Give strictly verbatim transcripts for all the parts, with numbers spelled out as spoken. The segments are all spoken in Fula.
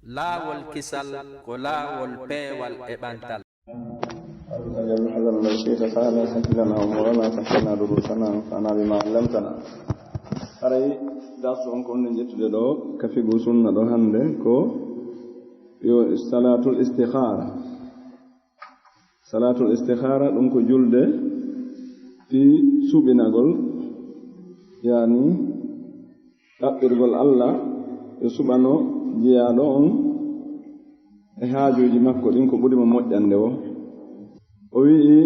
Laawol kisal ko laawol peewal e ɓantal. أسألك يا ذا الحضرة التي تساءل سهل لنا أمورنا، سهل لنا دروسنا، وانفعنا بما علمتنا. Haray darsu on ko woni ƴettude ɗo ka fiqhu sunna ɗo hannde ko yo salatul istikhara. Salatul istikhara ɗum ko julde fii suɓinagol, yani ɗaɓɓirgol Allah yo suɓano jiyaaɗo on e haajuuji makko ɗin ko ɓuri mo moƴƴande o. O wi'i,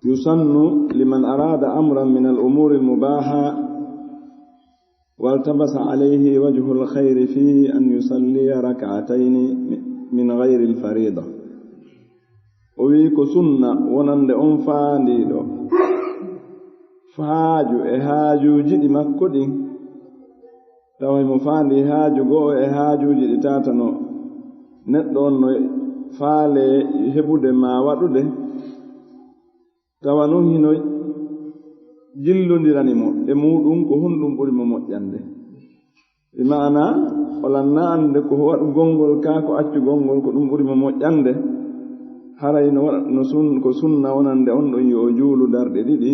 يسن لمن أراد أمرا من الأمور المباحة والتبس عليه وجه الخير فيه أن يصلي ركعتين من غير الفريضة. O wi'i ko sunna wonande on faandiiɗo haaju e haajuuji ɗi makko ɗin, tawa himo faandii haaju go'o e haajuuji ɗi taatano neɗɗo on no faalee heɓude maa waɗude, tawa non hino jillondirani mo e muuɗum ko honɗum ɓuri mo moƴƴande. Bi ma'ana, o lanna annde ko waɗugol ngol kaa ko accugol ngol ko ɗum ɓuri mo moƴƴande. Haray no waɗa, no sun-, ko sunna wonande on ɗon yo o juulu darɗe ɗiɗi,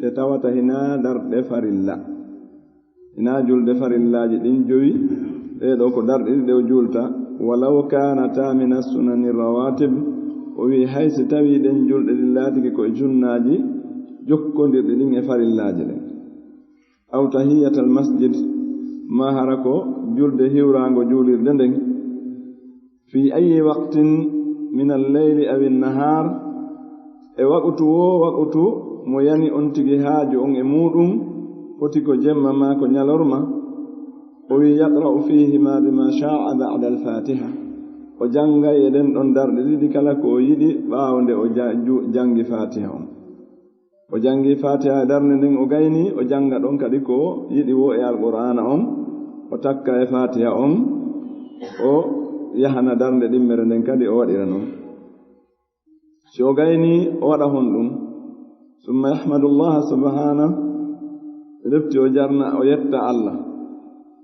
ɗe tawata hinaa darɗe farilla. Hinaa julde farillaaji ɗin jowi, ɗee ɗoo ko darɗe ɗiɗi ɗe o juulta. ولو كانتا من السنن الرواتب, o wi'i hay si tawii ɗen julɗe ɗin laatike ko e sunnaaji jokkondirɗi ɗin e farillaaji ɗin. أو تحية المسجد, maa hara ko julde hiwraango juulirde nden. في أي وقت من الليل أو النهار, e waqutu woo waqutu mo yani on tigi haaju on e muuɗum, foti ko jemma maa ko ñalorma, o wi'i, يقرأ فيهما بما شاء بعد الفاتحة, o janngay e ɗen ɗon darɗe ɗiɗi kala ko o yiɗi ɓaawo nde o ja-, ju-, janngi Faatiha on. O janngi Faatiha e darnde nden, o gaynii, o jannga ɗon kadi ko yiɗi woo e Alqur'aana on, o takka e Faatiha on, o yahana darnde ɗimmere nden kadi o waɗira non. Si o gaynii, o waɗa honɗum? ثم يحمد الله سبحانه, refti o jarna, o yetta Allah.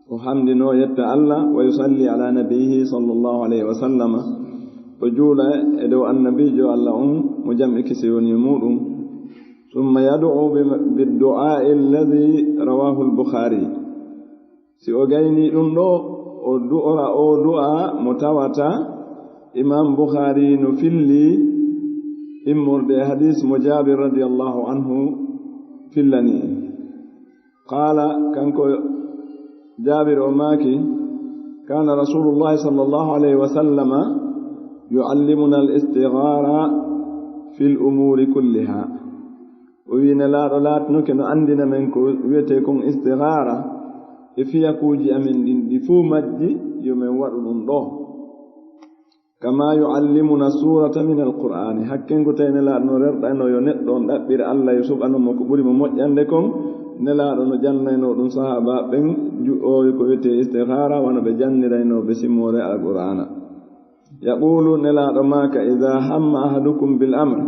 O hamdinoo yetta Allah, ويصلي على نبيه صلى الله عليه وسلم, o juula e dow annabiijo Allah on mo jam e kisiyee woni e muuɗum. ثم يدعو بم-، بالدعاء الذي رواه البخاري. Si o gaynii ɗum ɗoo, o du'ora oo du'aa mo tawata Imaam Bukhaari no fillii immorde e hadiis mo Jaabir radiyallahu anhu fillanii. Qaala, kanko Jaabir o maaki, كان رسول الله صلى الله عليه وسلم يعلمنا الاستخارة في الأمور كلها. O wi'i Nelaaɗo laatinoke no anndina men ko wi'etee kon istikhara e fiyakuuji amen ɗin, ɗi fuu majji yo men waɗu ɗum ɗoo. كما يعلمنا السورة من القرآن. Hakken ko tawi Nelaaɗo no rerɗaynoo yo neɗɗo on ɗaɓɓir Allah yo suɓano mo ko ɓuri mo moƴƴande kon, Nelaaɗo no jannaynoo ɗum sahaabaaɓe ɓen, ju'ooyo ko wi'etee istikhara, wano ɓe janniraynoo ɓe simoore Alqur'aana. يقول, Nelaaɗo maaka, إذا هم أحدكم بالأمر,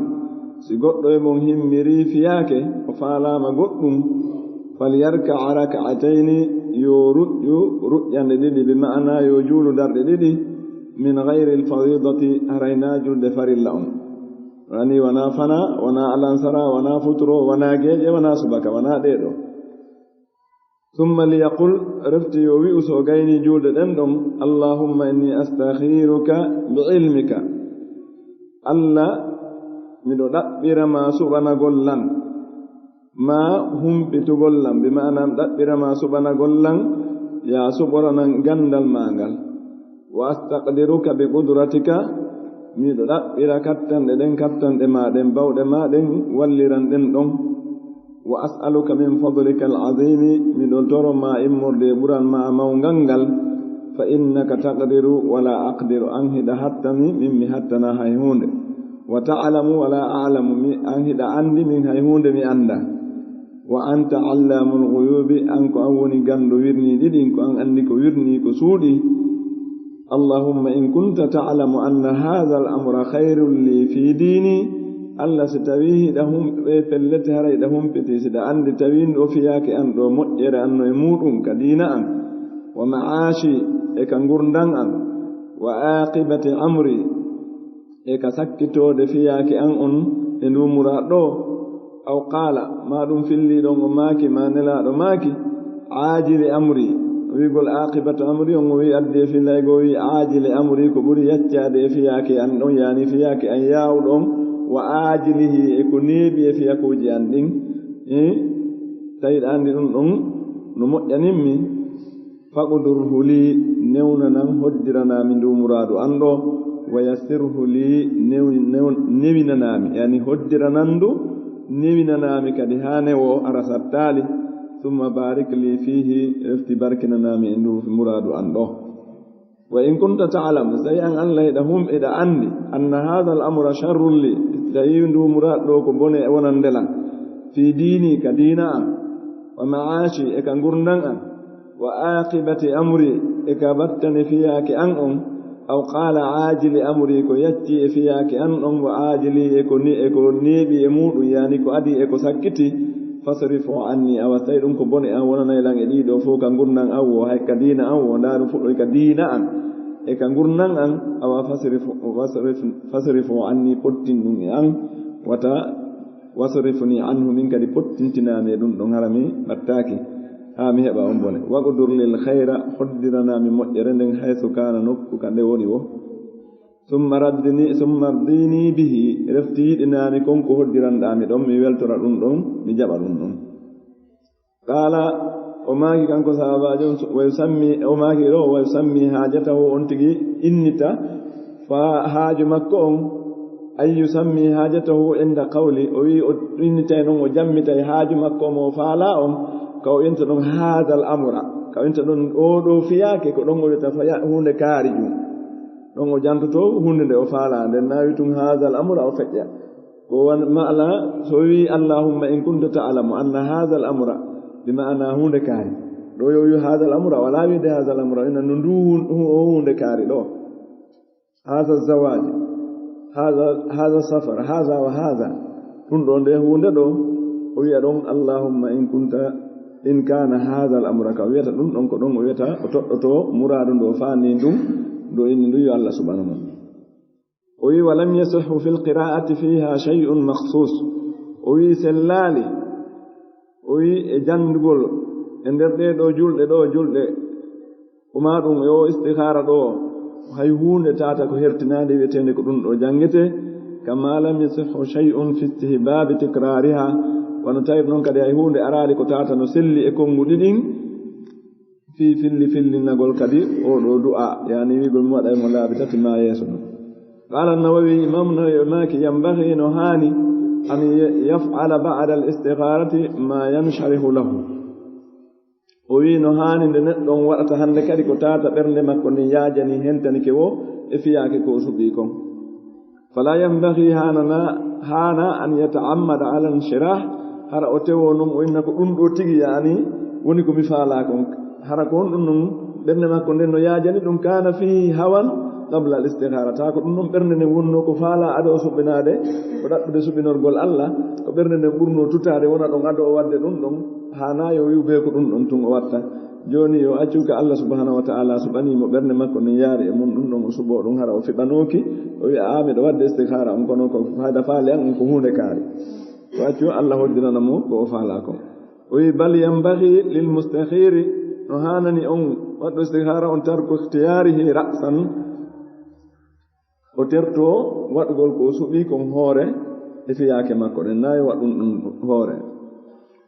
si goɗɗo e mon himmirii fiyaake, o faalaama goɗɗum, فليركع ركعتين, yo ruƴƴu ruƴƴanɗe ɗiɗi, bi ma'ana yo juulu darɗe ɗiɗi, من غير الفريضة, haray naa julde farilla on. Wani wanaa fanaa, wanaa alansara, wanaa futuro, wanaa geeƴe, wanaa subaka, wanaa ɗee ɗoo. ثم ليقل, refti yo wi'u so o gaynii juulde ɗen ɗon, اللهم إني أستخيرك بعلمك. Allah, miɗo ɗaɓɓira ma suɓanagol lan, maa humpitugol lan, bi ma'ana mi ɗaɓɓira ma suɓanagol lan, yaa suɓoranan ganndal maa ngal. وأستقدرك بقدرتك, miɗo ɗaɓɓira kattanɗe ɗen, kattanɗe maa ɗen, bawɗe maa ɗen, walliran ɗen ɗon. وأسألك من فضلك العظيم, miɗo toro ma immorde e ɓural maa mawngal ngal, فإنك تقدر ولا أقدر, an hiɗa hattani, min mi hattanaa hay huunde. وتعلم ولا أعلم, mi, an hiɗa anndi, min hay huunde mi anndaa. وأنت علام الغيوب, an ko an woni ganndo wirniiɗi ɗin, ko an anndi ko wirnii, ko suuɗii. اللهم إن كنت تعلم أن هذا الأمر خير لي في ديني, Allah, si tawii hiɗa hum-, ɓe pellete hara hiɗa humpitii, si ɗa anndi tawii ɗoo fiyaake an ɗoo moƴƴere an no e muuɗum ka diina an, ومعاشي, e ka ngurndan an, وعاقبة أمري, e ka sakkitoode fiyaake an on e ndu muraad ɗo. أو قال, ma ɗum filliiɗo on o maaki, ma Nelaaɗo maaki, عاجل أمري. Wi'ugol عاقبة أمري on o wi'i addi e fillay go o wi'i عاجل أمري, ko ɓuri yaccaade e fiyaake an ɗon, yaani fiyaake an yaawuɗo on, وآجله, e ko neeɓi e fiyakuuji an ɗin. Eh? Tawi ɗa anndi ɗum ɗon no moƴƴanin mi. فاقدره لي, newnanan, hoddiranaa mi ndu muraadu an ɗo. ويسره لي, new-, new-, newinanaa mi, yaani hoddiranandu, newinanaa mi kadi haa newo ara sattaali. ثم بارك لي فيه, refti barkinanaa mi e ndu muraadu an ɗo. وإن كنت تعلم, so tawi an Alla hiɗa hum-, hiɗa anndi, أن هذا الأمر شر لي, tawi ndu muraadu ɗo ko bone wonande lan, في ديني, ka diina an, ومعاشي, e ka ngurndan an, وعاقبة أمري, e ka battane fiyaake an on, أو قال عاجل أمري, ko yacci e fiyaake an on, وآجله, e ko ni-, e ko neeɓi e muuɗum, yaani ko adii e ko sakkiti, فاصرفه عني, awa so tawi ɗum ko bone an wonanay lan e ɗii ɗoo fow, ka ngurndan an woo, hay ka diina an woo, ndaa ɗum fuɗɗoy ka diina an, e ka ngurndan an, awa فاصرف-, فاصرف-, فاصرفه عني, pottin ɗum e an, wata واصرفني عنه, min kadi pottintinaa mi e ɗum ɗon, hara mi ɓattaaki, haa mi heɓa on bone. واقدر لي الخير, hoddiranaa mi moƴƴere nden, حيث كان, nokku ka nde woni woo. ثم ارضني، ثم ارضني به, refti yiɗinaa mi kon ko hoddiranɗaa mi ɗon, mi weltora ɗum ɗon, mi jaɓa ɗum ɗon. قال, o maaki kanko sahaabaajo on, ويسمي, o maaki ɗo, ويسمي حاجته, on tigi innita fa haaju makko on, أي يسمي حاجته عند قولي, o wi'i o innitay non, o jammitay haaju makko mo o faalaa on, ka o inta ɗon هذا الأمر, ka o inta ɗon oo ɗoo fiyaake, ko ɗon o wi'ata fa ya-, huunde kaari jum. Ɗon o jantotoo huunde nde o faalaa, nden na wi tun هذا الأمر o feƴƴa. Ko wan-, ma'ana, so o wi'i, اللهم إن كنت تعلم أن هذا الأمر, bi ma'ana huunde kaari. Ɗo yo wi'u هذا الأمر, wala wi'ude هذا الأمر, ina no ndu hun-, hu-, huunde kaari ɗo. هذا الزواج، هذا، هذا السفر، هذا وهذا. Ɗum ɗo nde huunde ɗo, o wi'a ɗon, اللهم إن كنت، إن كان هذا الأمر, ka o wi'ata ɗum ɗon ko ɗon o wi'ata, o toɗɗoto muraadu ndu o faani ndun, ndu o inni ndun yo Allah subhanahu wa ta'ala. O wi'i, ولم يصح في القراءة فيها شيء مخصوص. O wi'i sellaali, o wi'i e janngugol e nder ɗee ɗoo julɗe ɗoo, julɗe, ko maa ɗum e o istixaara ɗoo, hay huunde tata ko hertinaande wi'eteende ko ɗum ɗoo janngetee, كما لم يصح شيء في استحباب تكرارها, wano tawi noon kadi hay huunde araali ko tata no selli e konnguɗi ɗin, fii filli fillinagol kadi oo ɗoo du'a, yaani wi'ugol mi waɗay mo laabi tati maa yeeso ɗum. قال النووي, Imaamu Nawawi o maaki, ينبغي, no haani, أن ي-، يفعل بعد الاستخارة ما ينشرح له. O wi'i no haani nde neɗɗo on waɗata hannde kadi ko tata ɓernde makko nden yaajanii, hentanike woo e fiyaake ko o suɓii kon. فلا ينبغي, haananaa, haanaa, أن يتعمد على الانشراح, hara o tewoo non o inna ko ɗum ɗoo tigi yaani woni ko mi faalaa kon. Hara ko honɗum non ɓernde makko nden no yaajani ɗum, كان فيه هوى قبل الاستخارة, taa ko ɗum non ɓernde nden wonnoo ko faalaa ado o suɓinaade, ko ɗaɓɓude suɓinorgol Allah, ko ɓernde nden ɓurnoo tutaade wona ɗon ado o waɗde ɗum ɗon, haanaa yo wi'u bee ko ɗum ɗon tun o watta. Jooni yo accu ka Allah subhanahu wa ta'ala suɓanii mo ɓernde makko nden yaari e mun ɗum ɗon o suɓoo ɗum, hara o fiɓanooki, o wi'a, "Aa, miɗo waɗde istixaara on, kono ko fayda faale an on ko huunde kaari." O accu Allah hoddirana mo ko o faalaa kon. O wi'i, "بل ينبغي للمستخير", no haanani on waɗɗo istixaara on, "ترك اختياره رأسا", o tertoo waɗugol ko o suɓii kon hoore e fiyaake makko ɗen, naa yo waɗu ɗum hoore.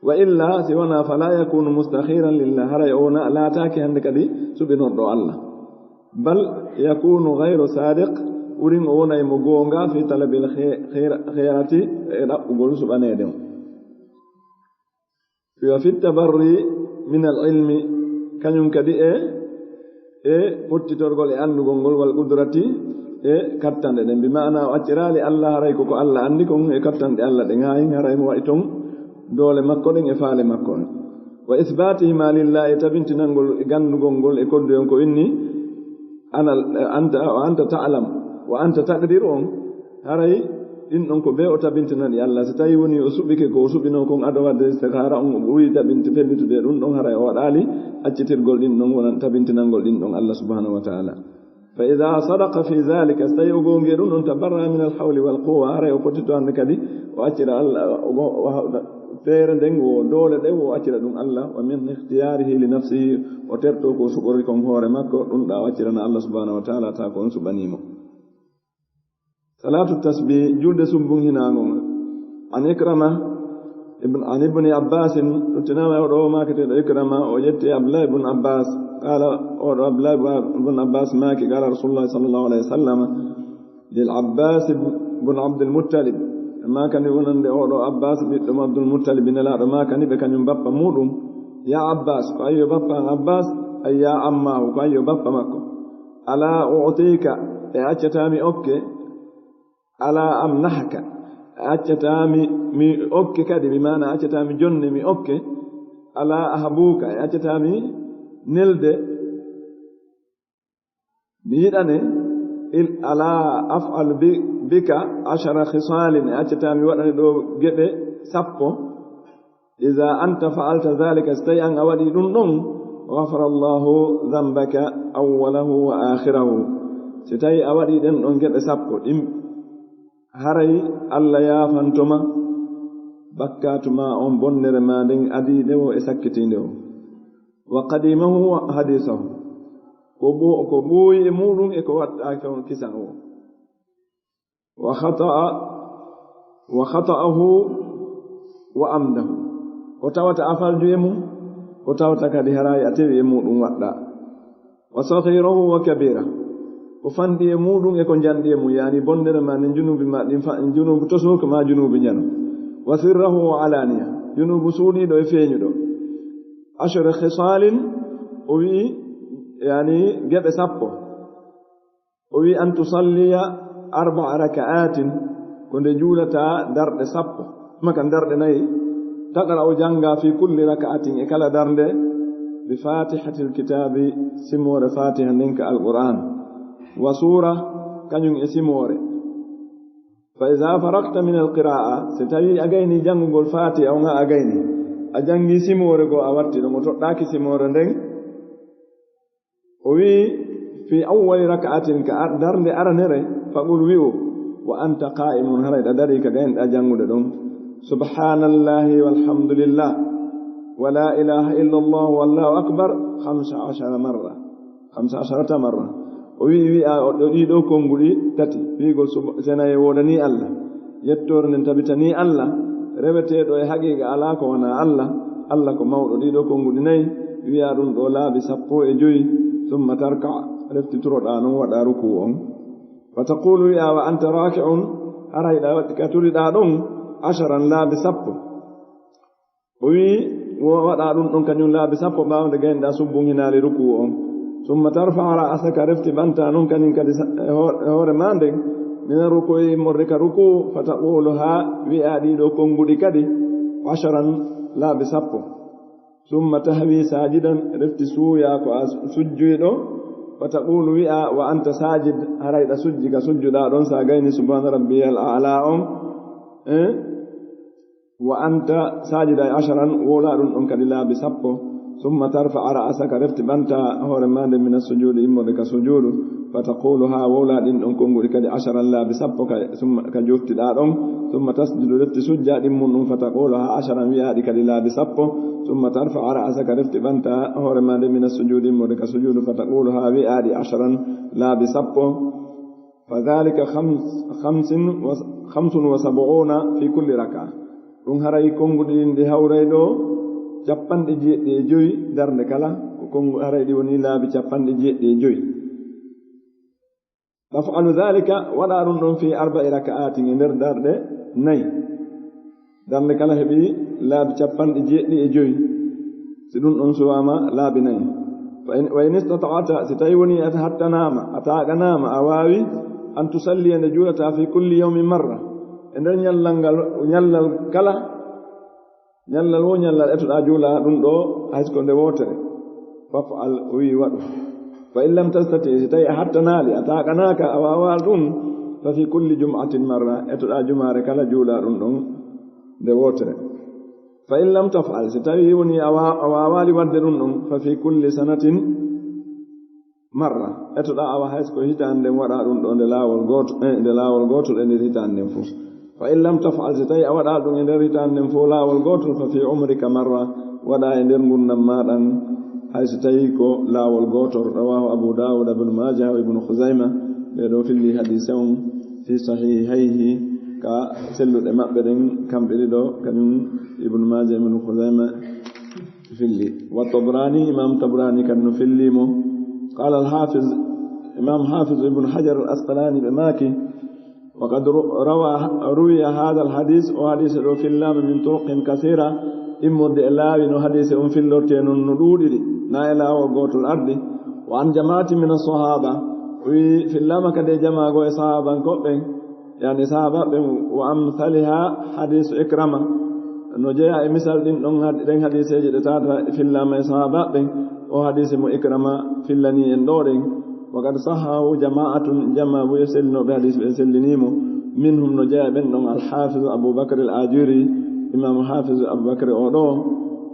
"وإلا", si wanaa, "فلا يكون مستخيرا لله", haray o wona, laataaki hannde kadi suɓinorɗo Allah. "بل يكون غير صادق", ɓurin o wonay mo goonga, "في طلب الخي-، خير-، خيرة", e ɗaɓɓugol suɓaneede on. "وفي التبري من العلم", kañum kadi e, e pottitorgol e anndugol ngol, "والقدرة", e kattanɗe ɗen. Bi ma'ana o acciraali Allah, haray ko ko Allah anndi kon e kattanɗe Allah ɗen, haa hin haray mo waɗi ton doole makko ɗen e faale makko ɗen. "وإثباتهما لله", e tabintinangol e ganndugol ngol e koddu en ko inni, "أنا، أنت، وأنت تعلم، وأنت تقدر" on, haray Ɗin ɗon ko bee o tabintinani Allah. Si tawi woni o suɓike ko o suɓinoo kon ado wadde istikhara on, o ɓuri tabinti fellitude ɗum ɗon, haray o waɗaali accitirgol ɗin ɗon, wonan tabintinangol ɗin ɗon Allah subhanahu wa ta'ala. Fa idha sadaqa fi dhalika, so tawi o goongi e ɗum ɗon, tabarra min al hawli wal quwwa, haray o foti to hande kadi o accira Allah, o go-, o ha-, feere nden wo doole ɗen wo accira ɗum Allah, wa min ikhtiyarihi li nafsihi, o terto ko suɓori kon hoore makko, ɗum ɗa o accirana Allah subhanahu wa ta'ala, ta ko on suɓani mo. Salatu tasbih, julde subbun hinango. An Ikrama ibn, an Ibni Abbasin, ɗuttinama o ɗo maketeɗo Ikrama, o ƴetti Abdullah ibn Abbas, qala, o ɗo Abdullah ibn Abbas maki, qala Rasulullah sallallahu alaihi wasallam lil Abbas ibn Abdul Muttalib, makani wonande o ɗo Abbas ɓiɗɗo mo Abdul Muttalib, nelaɗo makani ɓe kañum bappa muɗum, ya Abbas, ko ayyo bappa an Abbas, ay ya ammahu, ko ayyo bappa makko. Ala u'tika, e accata mi okke, ala amnahka, e accata mi, mi okke kadi, bi maana accata mi jonne mi okke, ala ahbuka, e accata mi nelde, mi yiɗane, il-, ala af'al bi-, bika ashara khisalin, e accata mi waɗane ɗo geɓe sappo, Iza anta fa'alta dhalika, so tawi an a waɗi ɗum ɗon, ghafara Allahu dhanbaka awwalahu wa akhirahu. So tawi a waɗi ɗen ɗon geɓe sappo ɗin, haray Allah yaafantoma bakkatu ma on, bonnere ma nden adiinde wo e sakkitiinde wo. Wa qadimahu wa hadisahu. Ko ɓo-, ko ɓooyi e muɗum e ko waɗɗaaki on kisan o. Wa khata'a, wa khata'ahu wa amdahu. Ko tawata a falju e mum, ko tawata kadi haray a tewi e muɗum waɗɗa. Wa saghirahu wa kabira. Ko fanɗi e muɗum e ko njanɗi e mum, yani bonnere ma nden, junubi ma ɗin fa-, junubu tosuko ma junubu njano. Wa sirrahu wa alaniya. Junubu suuɗiɗo e feeñuɗo. Ashara khisalin, o wi'i, yani geɓe sappo. O wi'i, an tusalliya arba'a raka'atin, ko nde juulata darɗe sappo, maka darɗe nayi, taqra'u, jannga, fi kulli raka'atin, e kala darnde, bi fatihatil kitabi, simoore Fatiha nden ka Alqur'an, wa sura, kañum e simoore. Fa iza faragta min alqira'a, si tawi a gayni janngugol Fatiha on, a gayni, a janngi simoore goo, a watti ɗo mo toɗɗaaki simoore nden, O wi'i, fi awwali raka'atin, ka ar-, darnde aranere, faqul, wi'u, wa anta qa'imun, haray ɗa dari ka gaynɗa janngude ɗon, subhanallahi walhamdulillah, wa la ilaha illallah, wallahu akbar, khamsa ashara marra, khamsa asharata marra. O wi'i, wi'a o ɗo ɗiɗo konnguɗi tati, wi'ugol sub-, senay woodani Allah. Yettoore nden tabitanii Allah, reweteeɗo e haqiiqa alaa ko wanaa Allah. Allah ko mawɗo. Ɗiɗo konnguɗi nayi, wi'a ɗum ɗo laabi sappo e joy, summa tarka, refti turoɗaa non waɗa rukuu on. Wa taqulu, wi'a, wa anta raaki'un, haray ɗa waɗi ka turiɗaa ɗon, asharan, laabi sappo. O wi'i, wo waɗa ɗum ɗon kañum laabi sappo ɓaawo nde gaynoɗaa subbun hinaali rukuu on. Summa tarfa'a ra'asaka, refti ɓanta non kañum kadi sa-, e hoore, e hoore maa nden, mina rukuu, immorde ka rukuu, fa taqulu, haa wi'a ɗiɗo konnguɗi kadi, asharan, laabi sappo. Summa tahwi saajidan, refti suuya ko a sujjuyɗo, fa taqulu, wi'a, wa anta saajid, haray ɗa sujji ka sujjuɗaa ɗon, sa gayni subhaana rabbiyal a'laa on, eh? Wa anta saajida e asharan, wowla ɗum ɗon kadi laabi sappo. Summa tarfa'a ra'asaka, refti ɓanta hoore maa nden mina sujuudi, immorde ka sujuudu. Fa taqulu, haa wowla ɗin ɗon konnguɗi kadi asharan, laabi sappo ka, summa ka joftiɗaa ɗon. Summa tasjudu, refti sujja ɗimmun ɗum. Fa taqulu, haa asharan, wi'aaɗi kadi laabi sappo. Summa tarfa'a ra'asaka, refti ɓanta hoore maa nden mina sujuudi, immorde ka sujuudu. Fa taqulu, haa wi'aaɗi asharan, laabi sappo. Fa dhalika khams-, khamsin wa, khamsun wa sab'una fi kulli raka'a. Ɗum haray konnguɗi ɗin ɗi hawray ɗo cappanɗe jeeɗiɗi e joy darnde kala, ko konngu-, haray ɗi woni laabi cappanɗe jeeɗiɗi e joy. Taf'alu dhalika, waɗa ɗum ɗon fi arba'i raka'atin, e nder darɗe nayi. Darnde kala heɓi laabi cappanɗe jeeɗiɗi e joy, si ɗum ɗon suwaama laabi nayi. Fa in, wa in istata'ta, si tawi woni a hattanaama, a taaƙanaama, a waawi, an tusalliya, nde juulata, fi kulli yawmin marra, e nder ñallal ngal, ñallal kala, ñallal wo ñallal etoɗaa juula ɗum ɗo, hay si ko nde wootere, faf'al, o wi'i, waɗu. Fa in lam tastati, si tawi a hattanaali, a taaƙanaaka, a waawaa ɗum, ففي كل جمعة مرة, etoɗaa jumaare kala juulaa ɗum ɗon nde wootere. فإن لم تفعل, si tawii woni a wa-, a waawaali waɗde ɗum ɗon, ففي كل سنة مرة, etoɗaa awa hay so ko hitaande nden waɗaa ɗum ɗo nde laawol gooto, eh, nde laawol gootol e nder hitaande nden fof. فإن لم تفعل, si tawii a waɗaa ɗum e nder hitaande nden fof laawol gootol, ففي عمرك مرة, waɗaa e nder ngurndan maa ɗan hay so tawii ko laawol gootol. رواه أبو داود وابن ماجه وابن خزيمة, ɓee ɗoo filli hadiise on في صحيحيه, ka selluɗe maɓɓe ɗen kamɓe ɗiɗo, kañum Ibnu Maaja, Ibnu Khuzayma filli. والطبراني, Imaam Tabrani kadi no filli mo. قال الحافظ, Imaam Haafiz Ibnu Hajar al-Asqalaani ɓe maaki, وقد رو-, روى, روي هذا الحديث, oo hadiise ɗoo fillaama من طرق كثيرة, immorde e laawi no hadiise on fillortee non no ɗuuɗiri, na e laawol gootol ardi. وعن جماعة من الصحابة, o wi'i fillaama kadi e jamaa goo e sahaabankooɓe ɓen, yani sahaabaɓe ɓen, وأمثلها حديث عكرمة, no jeyaa e misal ɗin ɗon had-, ɗen hadiiseeji ɗe tawata fillaama e sahaabaɓe ɓen, oo hadiise mo Ikrama fillanii en ɗoo ɗen. وقد صححه جماعة, jamaa buy e sellinooɓe hadiis ɓe sellinii mo, منهم, no jeyaa e ɓen ɗon, الحافظ أبو بكر الآجري, Imaamu Haafiz Abubakar oo ɗoo,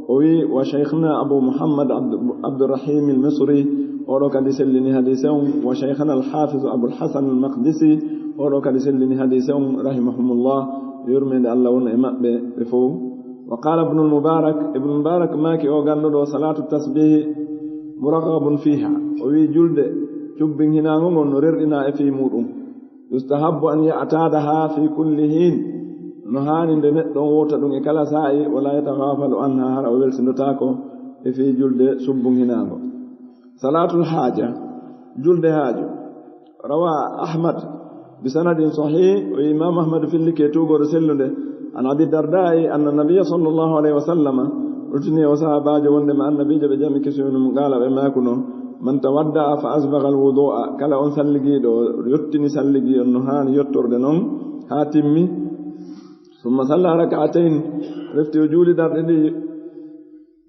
o wi'i, وشيخنا أبو محمد عبد, عبد الرحيم المصري, oo ɗoo kadi sellini hadiise on, وشيخنا الحافظ أبو الحسن المقدسي, oo ɗoo kadi sellini hadiise on, رحمهم الله, yurmeende Alla won e maɓɓe ɓe fow. وقال ابن المبارك, Ibnu Mubarak maaki, oo ganndo ɗoo, صلاة التسبيح مرغب فيها, o wi'i julde cubbin hinaango ngon no rerɗinaa e fii muuɗum. يستحب أن يعتادها في كل حين, no haani nde neɗɗo on wowta ɗum e kala saa'i, ولا يتغافل عنها, hara o welsindotaako e fii julde subbun hinaango. صلاة الحاجة, julde haaju. روى أحمد بسند صحيح, o Imaam Ahmad fillike e tuugoore sellunde, عن أبي الدرداء أن النبي صلى الله عليه وسلم, rutini o sahaabaajo wonde ma Annabiijo ɓe jam e kisiyee woni mum, قال, ɓe maakuno, من توضأ فأسبغ الوضوء, kala on salligiiɗo, yottini salligii on no haani yottorde non haa timmi, ثم صلى ركعتين, refti o juuli darɗe ɗiɗi,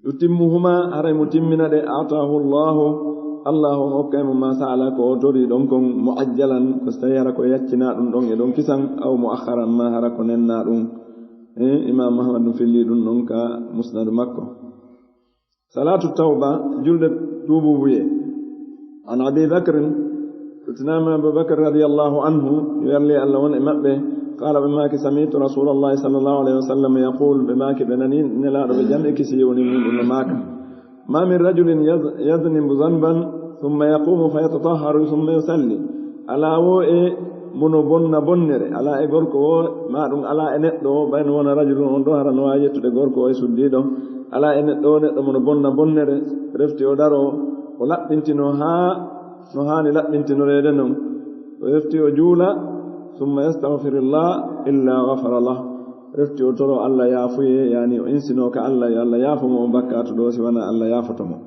يتمهما, haray mo timmina ɗe, أعطاه الله, Allaahu on okkay mo ما سأل, ko o torii ɗon kon, معجلا, ko so tawii hara ko yaccinaa ɗum ɗon e ɗon kisan, أو مؤخرا, maa hara ko nennaa ɗum. Eh, Imaam Ahmad no fillii ɗum ɗon ka Musnad makko. صلاة التوبة, julde tuubuubuyee. عن أبي بكر, rutinaama Abu Bakr رضي الله عنه, yo yalli Alla won e maɓɓe, قال, ɓe maaki, سمعت رسول الله صلى الله عليه وسلم يقول, ɓe maaki, ɓe nani Nelaaɗo ɓe jam e kisiyee woni mum ɗum no maaka, ما من رجل يذ-, يذنب ذنبا ثم يقوم فيتطهر ثم يصلي. Alaa woo e mo no bonna bonnere, alaa e gorko woo, maa ɗum alaa e neɗɗo woo, ɓay no wona rajulun on ɗoo, hara no waawi yettude gorko oo e suddiiɗo. Alaa e neɗɗo woo, neɗɗo mo no bonna bonnere, refti o daroo, o laɓɓintinoo haa no haani laɓɓintinoreede non. O refti o juula, ثم يستغفر الله إلا غفر له. Refti o toroo Alla yaafuyee, yani o insinoo ka Alla, yo Alla yaafo mo on bakkaatu ɗoo, si wanaa Alla yaafoto mo.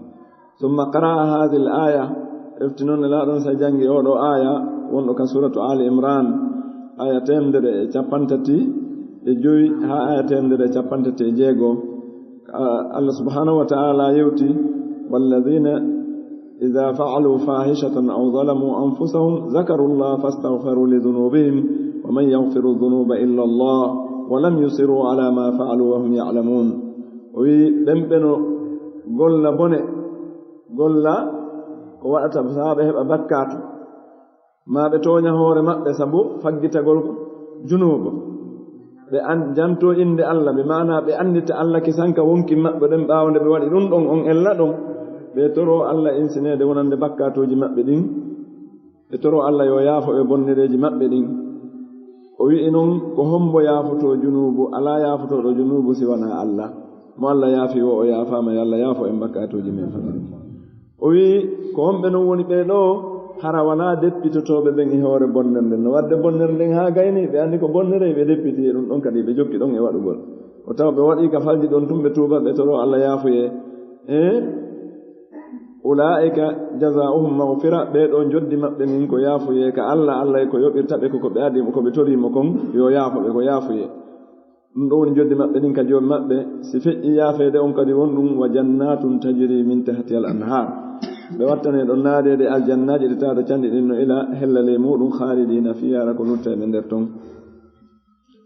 ثم قرأ هذه الآية, refti non Nelaaɗo on sa janngi oo ɗoo aaya wonɗo ka suuratu Aali Imraan, aaya teemedere e cappanɗe tati e jowi haa aaya teemedere e cappanɗe tati e jeego. Ah, Alla subhaanahu wa ta'aala yewti, والذين إذا فعلوا فاحشة أو ظلموا أنفسهم ذكروا الله فاستغفروا لذنوبهم ومن يغفر الذنوب إلا الله ولم يصروا على ما فعلوا وهم يعلمون. O wi'i, ɓen ɓe no golla bone, golla ko waɗata sahaa ɓe heɓa bakkaatu, maa ɓe tooña hoore maɓɓe sabu faggitagol junuubu. Ɓe an-, jantoo innde Alla, bi maanaa ɓe anndita Alla kisanka wonki maɓɓe ɗen ɓaawo nde ɓe waɗi ɗum ɗon, on ella ɗon. Ɓe toroo Alla insineede wonande bakkaatuuji maɓɓe ɗin. Ɓe toroo Alla yo yaafo ɓe bonnereeji maɓɓe ɗin. O wi'i non, ko hombo yaafotoo junuubu? Alaa yaafotooɗo junuubu si wanaa Alla. Mo Alla yaafi woo, o yaafaama, yo Alla yaafo en bakkaatuuji men fow. O wi'i, ko homɓe non woni ɓee ɗoo? Hara wanaa deppitotooɓe ɓen e hoore bonnere nden. No waɗde bonnere nden haa gayni, ɓe anndi ko bonnere, ɓe deppiti e ɗum ɗon kadi, ɓe jokki ɗon e waɗugol. O tawa ɓe waɗii ka falji ɗon tun, ɓe tuuba, ɓe toroo Alla yaafuyee. Eh? أولئك جزاؤهم مغفرة, ɓee ɗoo njoddi maɓɓe ndin ko yaafuyee ka Alla, Alla ko yoɓirta ɓe ko, ko ɓe adi, ko ɓe torii mo kon, yo yaafo ɓe, ko yaafuyee. Ɗum ɗoo woni njoddi maɓɓe ndin ka Joomi maɓɓe, si feƴƴii yaafeede on kadi won ɗum, وجنات تجري من تحتها الأنهار. Ɓe wattane ɗon naadeede aljannaaji ɗi tawata canɗi ɗin no ila hellale muuɗum, khaalidiina fiihaa, ko luttayɓe nder ton.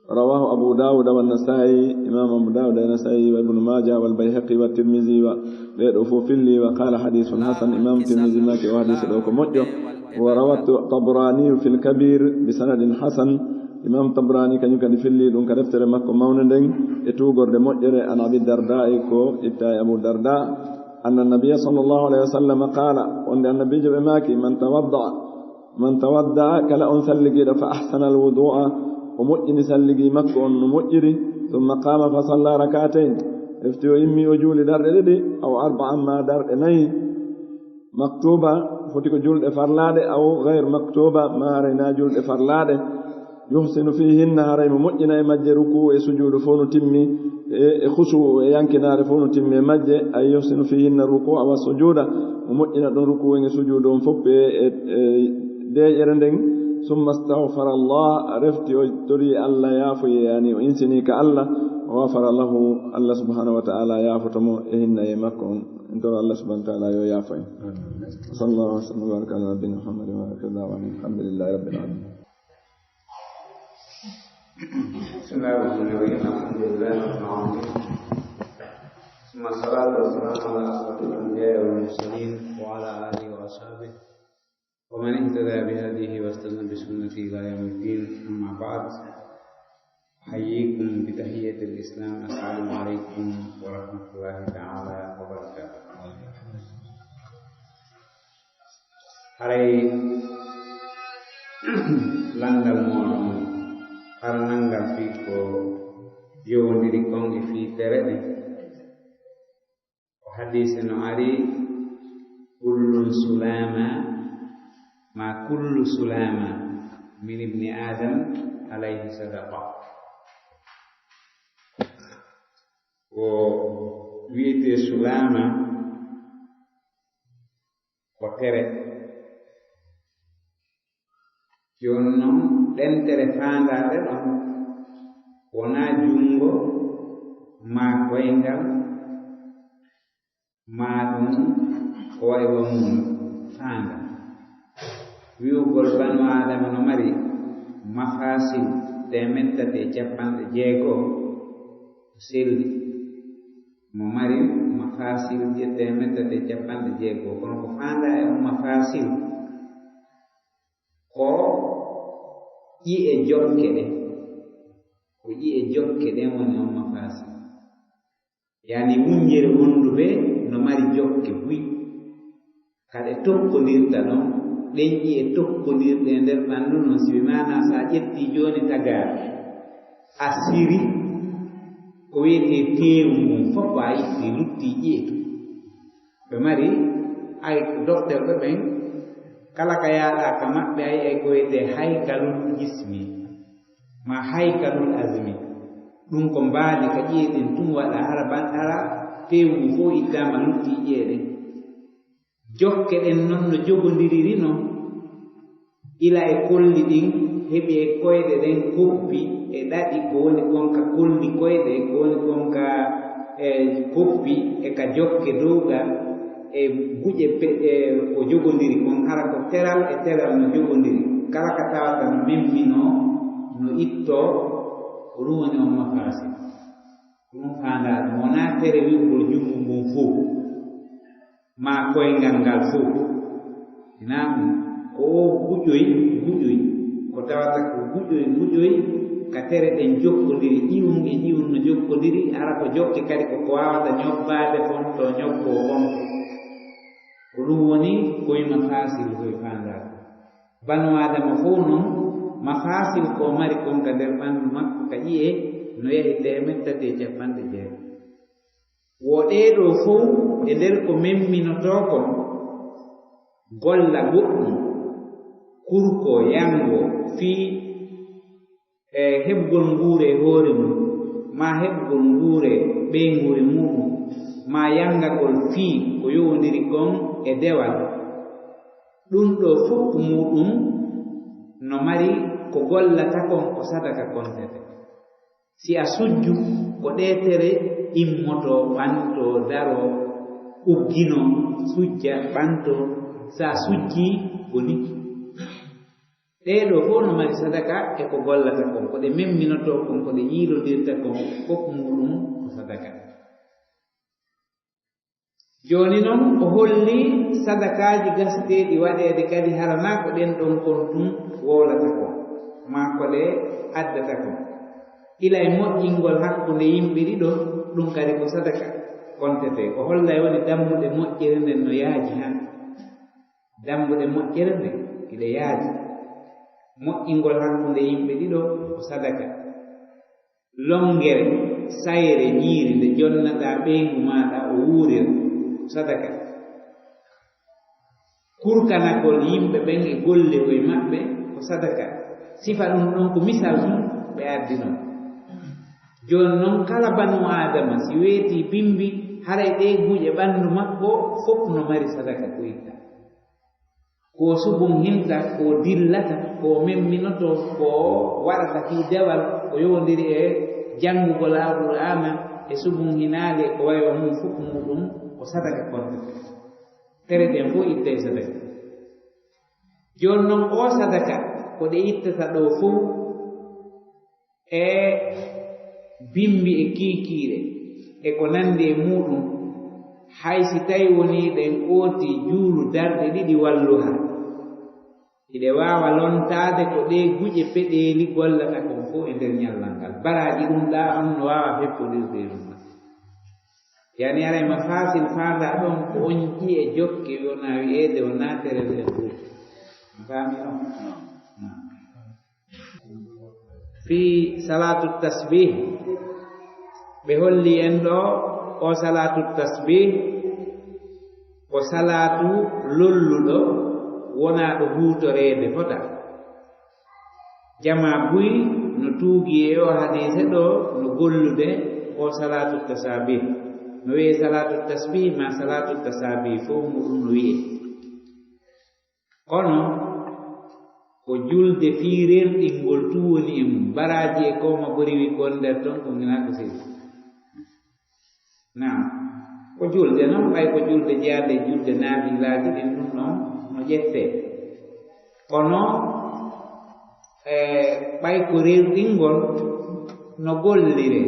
Rawaahu Abu Daawuda wa Nasaa'i, Imaam Abu Daawuda e Nasaa'i wa Ibnu Maaja wal Bayhaqi wa Tirmizi wa, ɓee ɗoo fof filli wa qaala hadiisun hasan, Imaam Tirmizi maaki o hadiisi ɗoo ko moƴƴo. Wa rawaahu Tabraani fil Kabiir bi sanadin hasan, Imaam Tabraani kañum kadi filli ɗum ka deftere makko mawnde nden e tuugorde moƴƴere, an Abi Dardaa'i ko itta e Abu Dardaa, anna nabiyya sallallahu alayhi wa sallam qaala, wonde annabiijo ɓe maaki, man tawadda'a, man tawadda'a, kala on salligiiɗo, fa ahsana al-wudu'a, o moƴƴini salligi makko on no moƴƴiri, thumma qaama fa salla rak'atayn, hefti o immi o juuli darɗe ɗiɗi, aw arba'an ma darɗe nayi, maktuba, foti ko julɗe farlaaɗe, aw gayr maktuba, ma haray na julɗe farlaaɗe, yuhsinu fiihinna, haray mo moƴƴina e majje rukuu e sujuudu fof no timmi, e, e khusuu e yankinaare fof no timmi e majje, ay yuhsinu fiihinna rukuu wa sujuuda, mo moƴƴina ɗon rukuu en e sujuudu on fof e, e, e deeƴere nden, summa astaghfara Allah, refti o torii Allah yaafoye, yani o insini ka Allah, ghafara lahu, Allah subhanahu wa ta'ala yaafoto mo e hinnaye makko on. En toro Allah subhanahu wa ta'ala yo yaafo en. Sallallahu alaihi wa sallam wa baraka ala nabiyyina Muhammadin wa ala alihi wa sahbihi. Alhamdulillahi rabbil alamin. بسم الله الرحمن الرحيم. الحمد لله رب العالمين. ثم الصلاة والسلام على أشرف الأنبياء والمرسلين وعلى آله وأصحابه ومن اهتدى بهديه واستنى بسنته إلى يوم الدين. أما بعد. أحييكم بتحية الإسلام. السلام عليكم ورحمة الله تعالى وبركاته. Haray lanndal mooɗon, hara nanngal fii ko yowondiri kon e fii tere ɗen. O hadiisi no ari, "Kullun sulaama, ma kullu sulaama min ibni Adam alayhi sadaqa." Ko wi'etee sulaama ko tere. Jooni non, ɗen tere faandaaɗe ɗon, wonaa junngo maa koyngal maa ɗum ko wayi wa mum faanda. Wi'ugol banu Aadama no mari mafasil teemeɗɗe tati e capanɗe jeego, selli. Mo mari mafasil je teemeɗɗe tati e capanɗe jeego, kono ko faandaa e on mafasil, ko ƴi'e jokke ɗen. Ko ƴi'e jokke ɗen woni on mafasil. Yani, wunjere wonduɓe no mari jokke buy. Ka ɗe tokkondirta ɗon, ɗen ƴi'e tokkondirɗe e nder ɓanndu non, si ɓe maana, so a ƴetti jooni tagaaɗo, a siri ko wiyetee teewu ngun fof, a itti, lutti ƴi'e tun. Ɓe mari, ay, dokterɓe ɓen, kala ka yaaɗa ka maɓɓe, ay, ay ko wiyetee haykalul jismi, ma haykalul azmi. Ɗum ko mbaadi ka ƴi'e ɗen tun waɗa, hara ban-, hara teewu ngun fof ittaama, lutti ƴi'e ɗen. Jokke ɗen non no jogondiriri non, ila e kolli ɗin, heɓi e koyɗe ɗen koppi e ɗaɗi, ko woni kon ka kolli koyɗe, ko woni kon ka, e, koppi, e ka jokke dow ga, e guƴe pe-, e ko jogondiri kon, hara ko teral e teral no jogondiri. Kala ka tawata no memminoo, no ittoo, ko ɗum woni on mafasil. Ko ɗum faandaa ɗum. Wonaa tere wi'ugol junngo ngun fow, maa koyngal ngal fow. Hinaa ɗum, ko o guƴoy, guƴoy, ko tawata ko guƴoy, guƴoy, ka tere ɗen jokkondiri, ƴi'un e ƴi'un no jokkondiri, hara ko jokke kadi ko ko waawata ñobbaade fontoo, ñobboo fontoo. Ko ɗum woni koy mafasil koy faandaa. Banu Aadama fow non, mafasil ko mari kon ka nder ɓanndu makko, ka ƴi'e, no yahi teemeɗɗe tati e capanɗe jeego. Wo ɗee ɗoo fow e nder ko memminotoo kon, golla goɗɗum, kurko, yanngo, fii, e, heɓgol nguure e hoore mum, maa heɓgol nguure ɓeynguure muuɗum, maa yanngagol fii ko yowondiri kon e dewal. Ɗum ɗoo fow muuɗum no mari ko gollata kon ko sadaka kontete. Si a sujju, ko ɗee tere immotoo, ɓantoo, daroo, Uggino, sujja, ɓanto, sa sujji, boni. Ɗee ɗoo fof no mari sadaka e ko gollata kon, ko ɗe memminotoo kon, ko ɗe yiilondirta kon, fof muuɗum ko sadaka. Jooni noon, o holli sadakaaji gaseteeɗi waɗeede kadi hara naa ko ɗen ɗon kon tun wowlata kon, maa ko ɗe addata kon. Ila e moƴƴingol hakkunde yimɓe ɗiɗo, ɗum kadi ko sadaka kontetee. O hollay woni dammuɗe moƴƴere nden no yaaji han. Dammuɗe moƴƴere nden hiɗe yaaji. Moƴƴingol hakkunde yimɓe ɗiɗo ko sadaka. Lonngere, sayre, ñiiri nde jonnaɗaa ɓeyngu maaɗa o wuurira, ko sadaka. Kurkanagol yimɓe ɓen e golle koye maɓɓe, ko sadaka. Sifa ɗum ɗon ko misal ɗum ɓe addi non. Jooni non, kala banu Aadama, si weetii bimbi, haray ɗee guuƴe ɓanndu makko fof no mari sadaka ko itta. Ko subun hinta, ko dillata, ko memminotoo, ko waɗata fii dewal, ko yowondiri e janngugol Alqur'aana, e subun hinaali, e ko wayi on mum, fof muuɗum ko sadaka konte. Tere ɗen fof ittay sadaka. Jooni non, oo sadaka, ko ɗe ittata ɗoo fof, e bimbi e kiikiiɗe e ko nanndi e muuɗum, hay si tawi wonii ɗen ootii juulu darɗe ɗiɗi walluha, hiɗe waawa lontaade ko ɗee guuƴe peɗeeli gollata kon fof e nder ñallal ngal. Baraaji ɗum ɗaa on no waawa feppondirde e ɗum ɗaa. Yani haray ma fasil faandaa ɗon ko on ƴi'e jokke wona wi'eede o naatere e ɗum. A faami non? Fii salaatu tasbih, ɓe holli en ɗoo o salaatu tasbih ko salaatu lolluɗo, wonaaɗo huutoreede fota. Jamaa buy no tuugi e o hadiise ɗoo no gollude o salaatu tasabih. No wi'ee salaatu tasbih maa salaatu tasabih, fof muuɗum no wi'ee. Kono ko julde fii rerɗingol tun woni e mum. Baraaji e ko ma boriwi kon nder ton, ko nginaa ko sewi. Naam. Ko julde non, ɓay ko julde jeyaande e julde naafilaaji ɗin, ɗum ɗon no ƴettee. Kono, e, ɓay ko rerɗingol no golliree,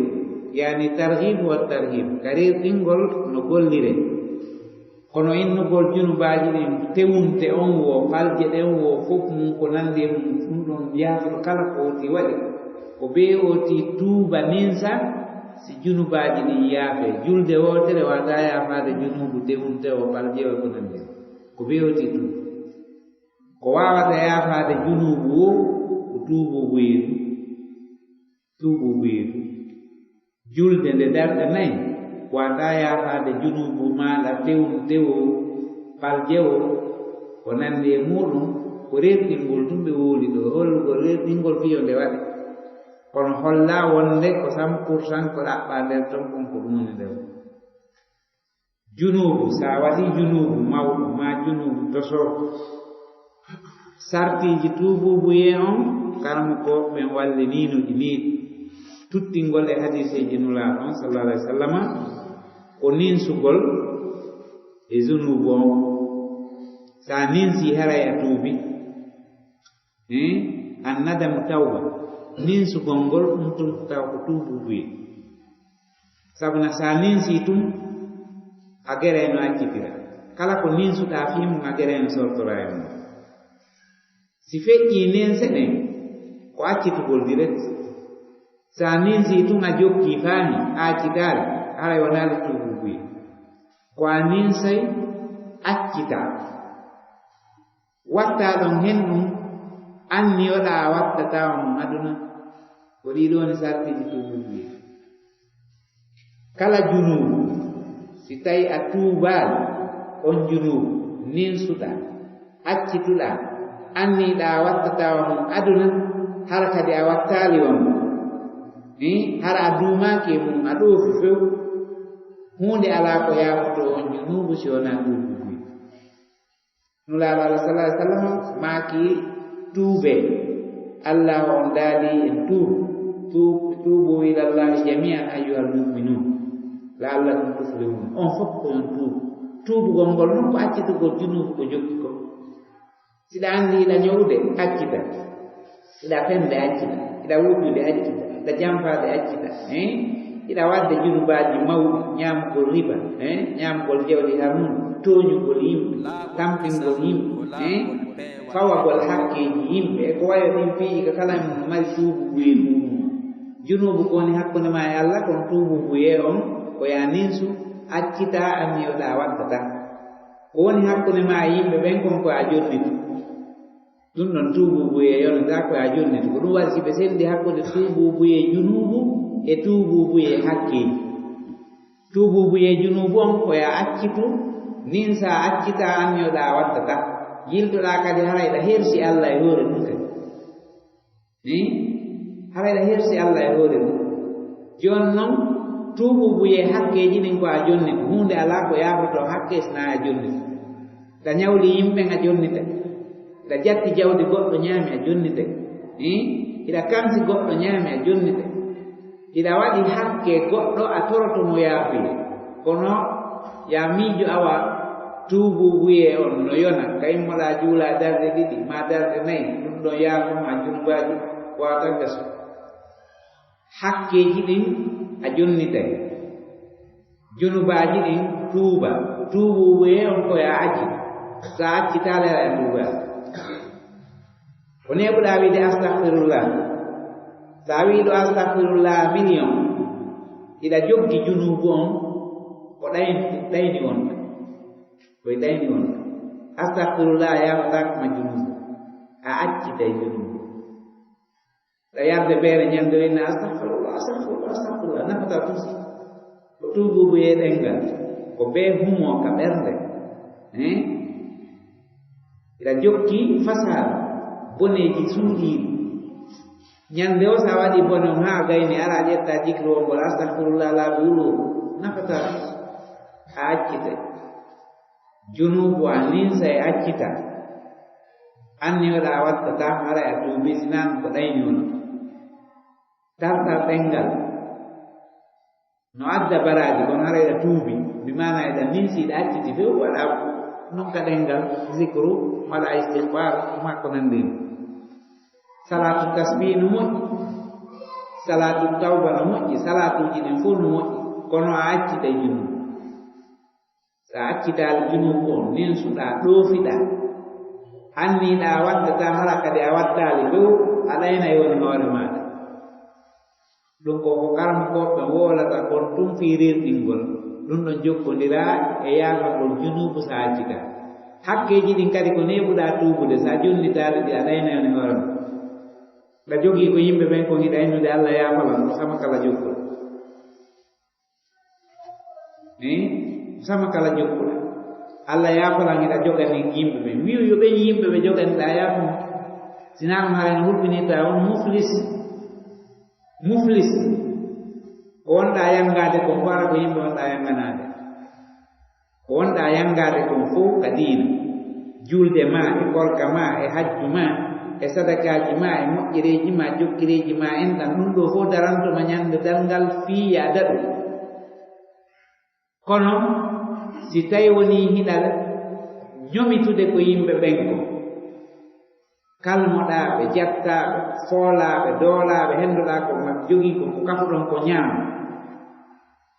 yani tarhib wa tarhib, ka rerɗingol no golliree. Kono innugol junubaaji ɗin, tewunte on woo, palje ɗen woo, fof mum ko nanndi e mum, ɗum ɗon yaafo kala ko oti waɗi. Ko bee oti tuuba ninsa, si junubaaji ɗin yaafee. Julde wootere waawataa yaafaade junuubu tewunte o, palje o, ko nanndi e mum. Ko bee oti tuuba. Ko waawata yaafaade junuubu woo, ko tuubuubu yeesu. Tuubuubu yeesu. Julde nde darɗe nay, waawataa yaafaade junuubu maaɗa, tewun tewo, paljewo, ko nanndi e muuɗum, ko rerɗingol tun ɓe wowli ɗoo, hollugol rerɗingol fii yo nde waɗe. Kono hollaa wonde ko cent pour cent ko ɗaɓɓaa nder ton kon ko ɗum woni nder. Junuubu, sa waɗii junuubu mawɗo, maa junuubu tosoo, sartiiji tuubuubuyee on, karamokooɓe ɓen walliniino ɗi nii. Tuttingol e hadiiseeji Nulaaɗo on, sallallahu alayhi wa sallama, ko ninsugol e junuubu on. Sa ninsii, haray a tuubi. Eh? An nadamu tawba. Ninsugol ngol, ɗum tun taw ko tuubuubuyee. Sabu na sa ninsii tun, a gere no accitira. Kala ko ninsuɗaa fii mum, a gere no sortora e mum. Si feƴƴii ninse ɗen, ko accitugol direct. Sa ninsii tun, a jokkii faami, a accitaali, haray wonaali tuubuubuyee. Ko a ninsay, accitaa. Wattaa ɗon hen ɗum, anniyoɗaa a wattataa on aduna. Ko ɗii ɗoo woni sartiiji tuubuubuyee. Kala junuubu, si tawi a tuubaali on junuubu, ninsuɗaa, accituɗaa, anniiɗaa a wattataa on aduna, hara kadi a wattaali on. Hii, hara a duumaaki e mum, a ɗoofi few. Huunde alaa ko yaafotoo on junuubu si wonaa tuubuubuyee. Nulaaɗo Allah sallallahu alaihi wasallam maaki, tuubee. Allah on daali en tuubu. Tuub-, tuubu ila Allahi jami'an ayyuhal mu'minun la'allakum tuflihun. On fof ko on tuubu. Tuubugol ngol noon ko accitugol junuubu ko jokki ko. Siɗa anndi hiɗa ñowude, accita. Hiɗa fende, accita. Hiɗa wujjude, accita. Hiɗa jamfaade, accita. Eh? Hiɗa waɗde junubaaji mawɗi, ñaamugol riba, eh? Ñaamugol jawdi haram, tooñugol yimɓe, tampingol yimɓe, eh? Fawagol hakkeeji yimɓe, e ko wayi ɗin piiji ka kala mum no mari tuubu buyee ɗum. Junuubu ko woni hakkunde ma e Allah, kono tuubu buyee on ko ya ninsu, accita, anniyoɗaa wattata. Ko woni hakkunde ma e yimɓe ɓen kon ko a jonnito. Ɗum ɗon tuubuubuyee yonataa ko a jonnito. Ko ɗum waɗi si ɓe senndi hakkunde tuubuubuyee junuubu e tuubuubuyee hakkeeji. Tuubuubuyee junuubu on ko ya accitu, nin sa accita anniyoɗaa wattata. Yiltoɗaa kadi hara hiɗa hersi Allah e hoore ɗum kadi. Ni? Hara hiɗa hersi Allah e hoore ɗum. Jooni non, tuubuubuyee hakkeeji ɗin ko a jonnito. Huunde alaa ko yaafotoo hakke si naa a jonnito. Hiɗa ñawli yimɓe a jonnitay. Hiɗa jatti jawdi goɗɗo ñaami a jonnitay. Ni? Hiɗa kamsi goɗɗo ñaami a jonnitay. Hiɗa waɗi hakke goɗɗo a toroto mo yaafuyee. Kono ya miijo awa tuubuubuyee on no yona, ka immoɗaa juula darɗe ɗiɗi, maa darɗe nayi, ɗum ɗon yaafuma junubaaji waata gasu. Hakkeeji ɗin a jonnitay. Junubaaji ɗin tuuba. Tuubuubuyee on ko ya acci. Sa accitaale a tuuba. Ko neeɓuɗaa wiide astahfirullah. Sa wii ɗo astahfirullah miliyon, hiɗa joggi junuubu on, ko ɗayn-, ɗayni wonta. Koye ɗayni wonta. Astahfirullah yaafataako ma junuubu. A accitay junuubu. Ɗa yarde beere ñande o inna astahfirullah, astahfirullah, astahfirullah. Nafataa tus. Ko tuubuubuyee ɗemngal. Ko bee humoo ka ɓernde. Eh? Hiɗa jokki fasaara, boneeji suuɗiiɗi. Ñande o, sa waɗi bone on haa gayni, ara a ƴetta jikru on ngol, astahfirullah laabi wulu, nafataa. A accite. Junuubu a ninsa e accita. Anniyoɗaa wattataa, haray a tuubi, si nan ko ɗayni on. Tartal ɗemngal. No adda baraaji, kono hara hiɗa tuubi, bi maana hiɗa ninsi, hiɗa acciti, few waɗa non ka ɗemngal, zikru, waɗa istighfar, ma ko nanndi. Salaatu tasbih no moƴƴi, salaatu tawba no moƴƴi, salaatuuji ɗin fow no moƴƴi, kono a accitay junuubu. Sa accitaali junuubu on, ninsuɗaa, ɗoofiɗaa, anniɗaa wattataa, hara kadi a wattaali few, a ɗaynay woni hoore maaɗa. Ɗum ko ko karamokooɓe ɓen wowlata kon tun fii rerɗingol. Ɗum ɗon jokkondiraa e yaafagol junuubu sa accita. Hakkeeji ɗin kadi ko neeɓuɗaa tuubude, sa jonnitaali ɗi a ɗaynayno e hoore ma. Ɗa jogii ko yimɓe ɓen kon hiɗa innude Allah yaafalan, ko sama kala jokkol. Ni, sama kala jokkuɗa. Allah yaafalan hiɗa jogani yimɓe ɓen. Wi'u yo ɓen yimɓe ɓe joganiɗaa yaafo. Sinaa ɗum haray no hulɓinirta on muflis. Muflis. Ko wonɗaa yanngaade kon, ko ara ko yimɓe wonɗaa yannganaade. Ko wonɗaa yanngaade kon fow ka diina. Julde ma, e korka ma, e hajju ma, e sadakaaji ma, e moƴƴereeji ma, jokkireeji ma, en ɗan ɗum ɗoo fow daranto ma ñande darngal fii yaa daɗu. Kono si tawi wonii hiɗa ñomitude ko yimɓe ɓen ko, kalmoɗaa ɓe, jattaa ɓe, foolaa ɓe, doolaa ɓe, henndoɗaa ko maɓɓe jogii kon, ko kafuɗon ko ñaama.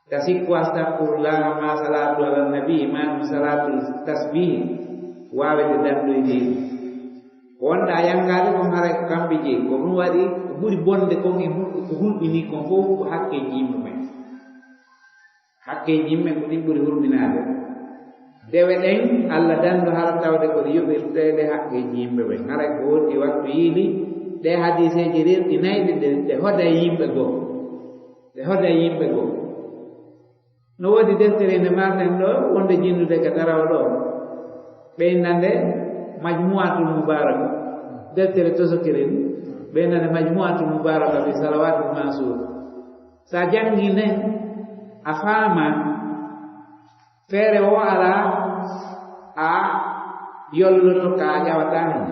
Ta sikku astahfirullah, ma salaatu ala nabi, ma ɗum salaatu tasbih, waawete dandoyde e ɗum. Ko wonɗaa yanngaade kon haray ko kamɓe jeyi. Ko ɗum waɗi ko ɓuri bonde kon e hul-, ko hulɓinii kon fow ko hakkeeji yimɓe ɓen. Hakkeeji yimɓe ko ɗin ɓuri hulɓinaade. Dewe ɗen, Allah danndo hara tawde ko ɗe yoɓirteeɗe hakkeeji yimɓe ɓen. Haray ko wonti waktu yiili, ɗe hadiiseeji rerɗinayɗe ɗe, ɗe hoday yimɓe goo. Ɗe hoday yimɓe goo. No woodi deftere nde marɗen ɗo, wonde jinndude ka darawa ɗo. Ɓe inna nde Majmu'atul Mubaraka. Deftere tosokire ni. Ɓe inna nde Majmu'atul Mubaraka fi Salawatul Ma'sur. Sa janngi nden, a faama feere wo alaa a yolloto ka a ƴawataa hen.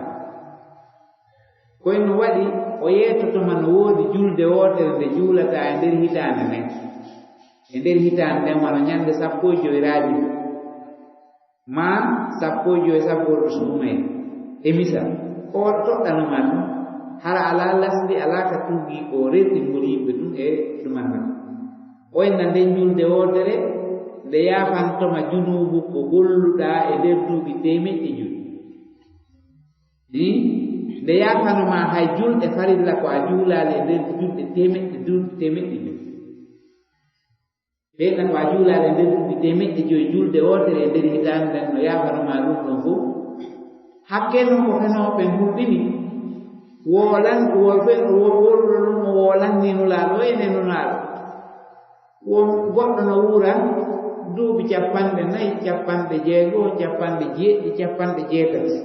Koye no waɗi o yeetoto ma no woodi julde wootere nde juulataa e nder hitaande nden. E nder hitaande nden, wano ñande sappo e joy raaji. Maa sappo e joy sabbordu suumayee. E misal, o toɗɗano ma ɗum. Hara alaa lasli, alaa ka tuugii ko rerɗingol yimɓe ɗum e ɗuman nan. O inna nden julde wootere, nde yaafantoma junuubu ko golluɗaa e nder duuɓi teemeɗɗe joy. Hmm? Nde yaafanoma hay julɗe farilla ko a juulaali e nder julɗe teemeɗɗe, duuɓi teemeɗɗe joy. Ɓe tan ko a juulaali e nder duuɓi teemeɗɗe joy, julde wootere e nder hitaande nden no yaafanoma ɗum ɗon fof. Hakke non ko fenooɓe ɓen hulɓini. Woolan, wo fen-, wo-, woluɗo ɗum o woolanni Nulaaɗo, o ene Nulaaɗo. Wo goɗɗo no wuura duuɓi capanɗe nayi, capanɗe jeego, capanɗe jeeɗiɗi, capanɗe jeetati.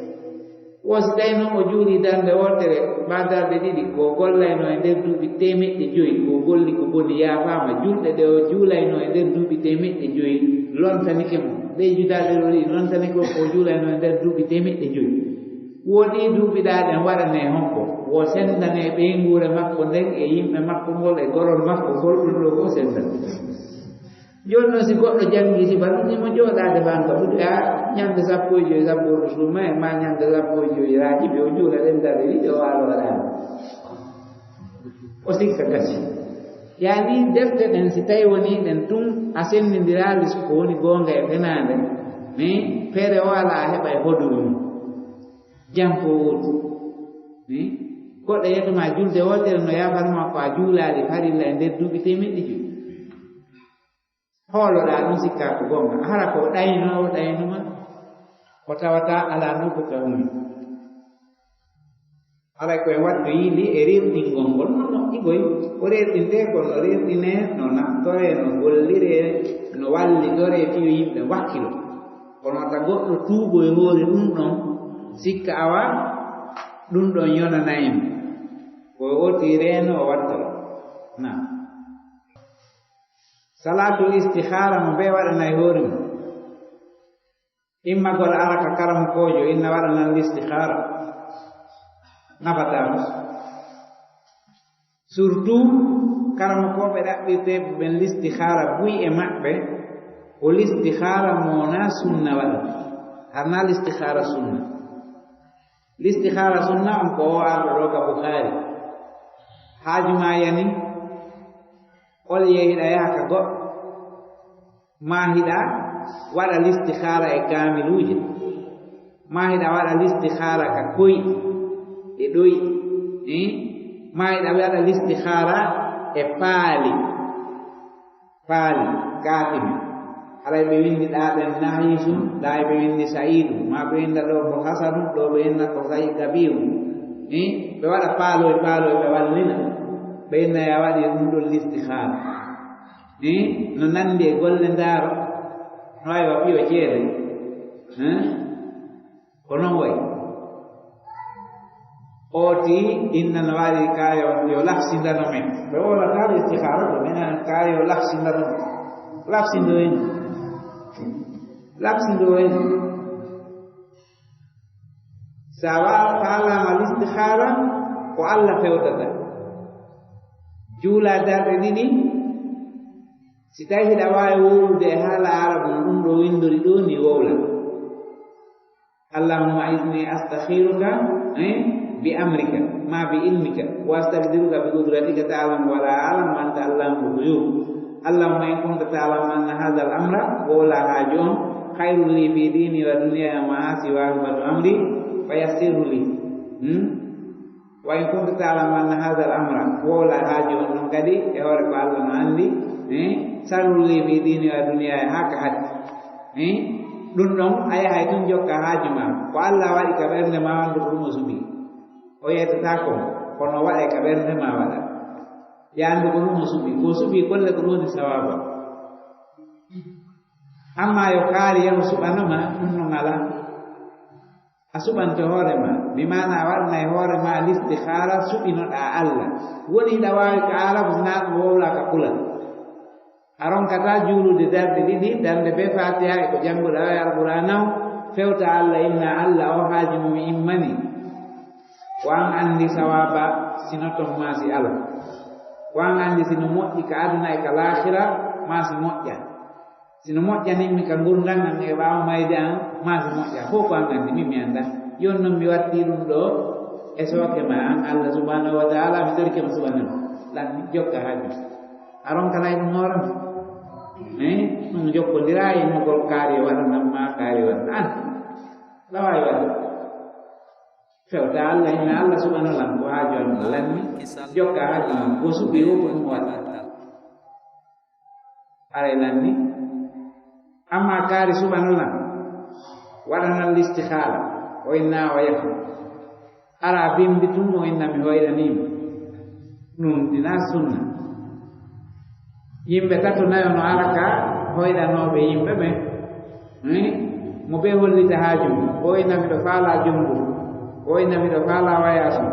Wo si tawi non o juuli darnde wootere, maa darɗe ɗiɗi, ko gollayno e nder duuɓi teemeɗɗe joy, ko golli ko boni yaafaama, julɗe ɗe o juulayno e nder duuɓi teemeɗɗe joy, lontanike mo. Ɗe juuɗaaɗe ɗo ɗi lontanike o, ko juulayno e nder duuɓi teemeɗɗe joy. Wo ɗi duuɓi ɗaa ɗen waɗanee honko? Wo sendane ɓeynguure makko nden e yimɓe makko ngol e gorol makko ngol, ɗum ɗo fof sendane. Jooni noon, si goɗɗo janngii sifa ɗum, himo jooɗaade fanka ɓuri, a, ñande sappo e joy sabbordu suumayee, maa ñande sappo e joy raajibi, o juula ɗen darɗe ɗiɗi, o waalo waɗaani. O sikka gasi. Yaani, defte ɗen, si tawi wonii ɗen tun, a senndindiraali si ko woni goonga e fenaande, mi feere o alaa, a heɓa e hodude mum. Jam ko woodi. Mi goɗɗo yettoma julde wootere no yaafanoma ko a juulaali farilla e nder duuɓi teemeɗɗe joy. Hooloɗaa ɗum sikkaa ko goonga. Hara ko ɗaynoowo ɗaynuma, ko tawata alaa nokku ka ummi. Haray ko e wattu yiili e rerɗingol ngol no moƴƴi koy. Ko rerɗintee ko no rerɗinee, no naftoree, no golliree, no wallidoree fii yo yimɓe wakkilo. Kono wata goɗɗo tuubo e hoore ɗum ɗon, sikka awa ɗum ɗon yonanay mo. Ko o oti reeno o wattoro. Naam. Salaatul istixaara mo bee waɗanay hoore mum. Immagol ara ka karamokoojo inna waɗanan listixaara. Nafataa mo. Surtout karamokooɓe ɗaɓɓirteeɓe ɓen listixaara buy e maɓɓe, ko listixaara mo wonaa sunna waɗata. Harnaa listixaara sunna. Listixaara sunna on ko o arɗo ɗo ka Bukhaari. Haaju maa yani, ol yehi hiɗa yaha ka goɗɗo. Maa hiɗa waɗa listixaara e kaamiluuje. Maa hiɗa waɗa listixaara ka koyɗi e ɗoyɗi. Eh? Maa hiɗa waɗa listixaara e paali. Paali, kaatimi. Haray ɓe winndi ɗaa ɓen Nahisun, ɗaa ɓe winndi Sa'idu, maa ɓe winnda ɗoo ko Hasanu, ɗoo ɓe winna ko Sa'i Kabiru. Eh? Ɓe waɗa paaloy, paaloy, ɓe wallina. Ɓe inna ya waɗi ɗum ɗon listixaara. Eh? No nanndi e golle ndaaro. No wayi wa piyo ceede. Eh? Ko non wayi. Ooti inna no waɗi kaayo yo lafsindano men. Ɓe wona taal istixaara ko menen kaayo lafsindano men. Lafsindo en. Lafsindo en. Sa wa-, faalaama listixaara ko Alla fewtata. Juula darɗe ɗiɗi. Si tawi hiɗa waawi wowlude e haala Arabu, ɗum ɗo winndori ɗo ni wowla. اللهم إني أستخيرك، إيه، بأمرك، ما بعلمك، وأستقدرك بقدرتك، تعلم ولا أعلم، وأنت علام الغيوب. اللهم إن كنت تعلم أن هذا الأمر، ولا حاجون، خير لي في ديني ودنياي وما سواه من أمري، فيسره لي. Hmm? وإن كنت تعلم أن هذا الأمر، wowla haaju on non kadi, e hoore ko Alla no anndi, eh, شر لي في ديني ودنياي, haa ka hatti. Eh, ɗum ɗon, a yahay tun jokka haaju ma. Ko Alla waɗi ka ɓernde ma, anndu ko ɗum o suɓi. O yettataako mo, kono waɗe ka ɓernde ma waɗa. Ya anndu ko ɗum o suɓi. Ko o suɓi, golle ko ɗum woni sawaaba. Amma yo kaari yahu suɓano ma, ɗum non alaa. A suɓante hoore ma, bi maana a waɗanay hoore ma listixaara, suɓinoɗaa Alla. Woni hiɗa waawi ka Arabu, sinaa ɗum wowlaa ka Pulaar. A ronkataa juulude darɗe ɗiɗi, darnde bee Faatiha e ko jannguɗaa e Alqur'aana on, fewta Alla, inna Alla o haaju mum immani. Ko an anndi sawaaba, si no ton maa si alaa. Ko an anndi si no moƴƴi ka aduna e ka laakhira, maa si moƴƴaa. Si no moƴƴanimmi ka ngurndan an e ɓaawo mayde an, Maasi moƴƴa, fof ko an anndi, min mi annda. Yon noon mi watti ɗum ɗo e sooke ma, an Allah subhanahu wa ta'ala, mi torike ma subhanahu. Lan jokka haaju. A ronkanay ɗum hoore ma. Eh? Ɗum jokkondiraa e immugol kaari waɗa nan ma kaari waɗa. An. Lawaawi waɗa. Fewta Allah, inna Allah subhanahu wa ta'ala, ko haaju an lanni. Jokka haaju ma. Ko suɓi o ko ɗum waɗa. Aray lanni. Amma kaari subhanallah. Waɗanal istikhara. O inna o yahu. Ara bimbi tun o inna mi hoyɗaniima. Ɗum ɗina sunna. Yimɓe tato nayo no ara ka hoyɗanooɓe yimɓe ɓen. Hmm? Mo ɓe hollita haaju mum. O inna miɗo faalaa jonngo. O inna miɗo faalaa wayaasu.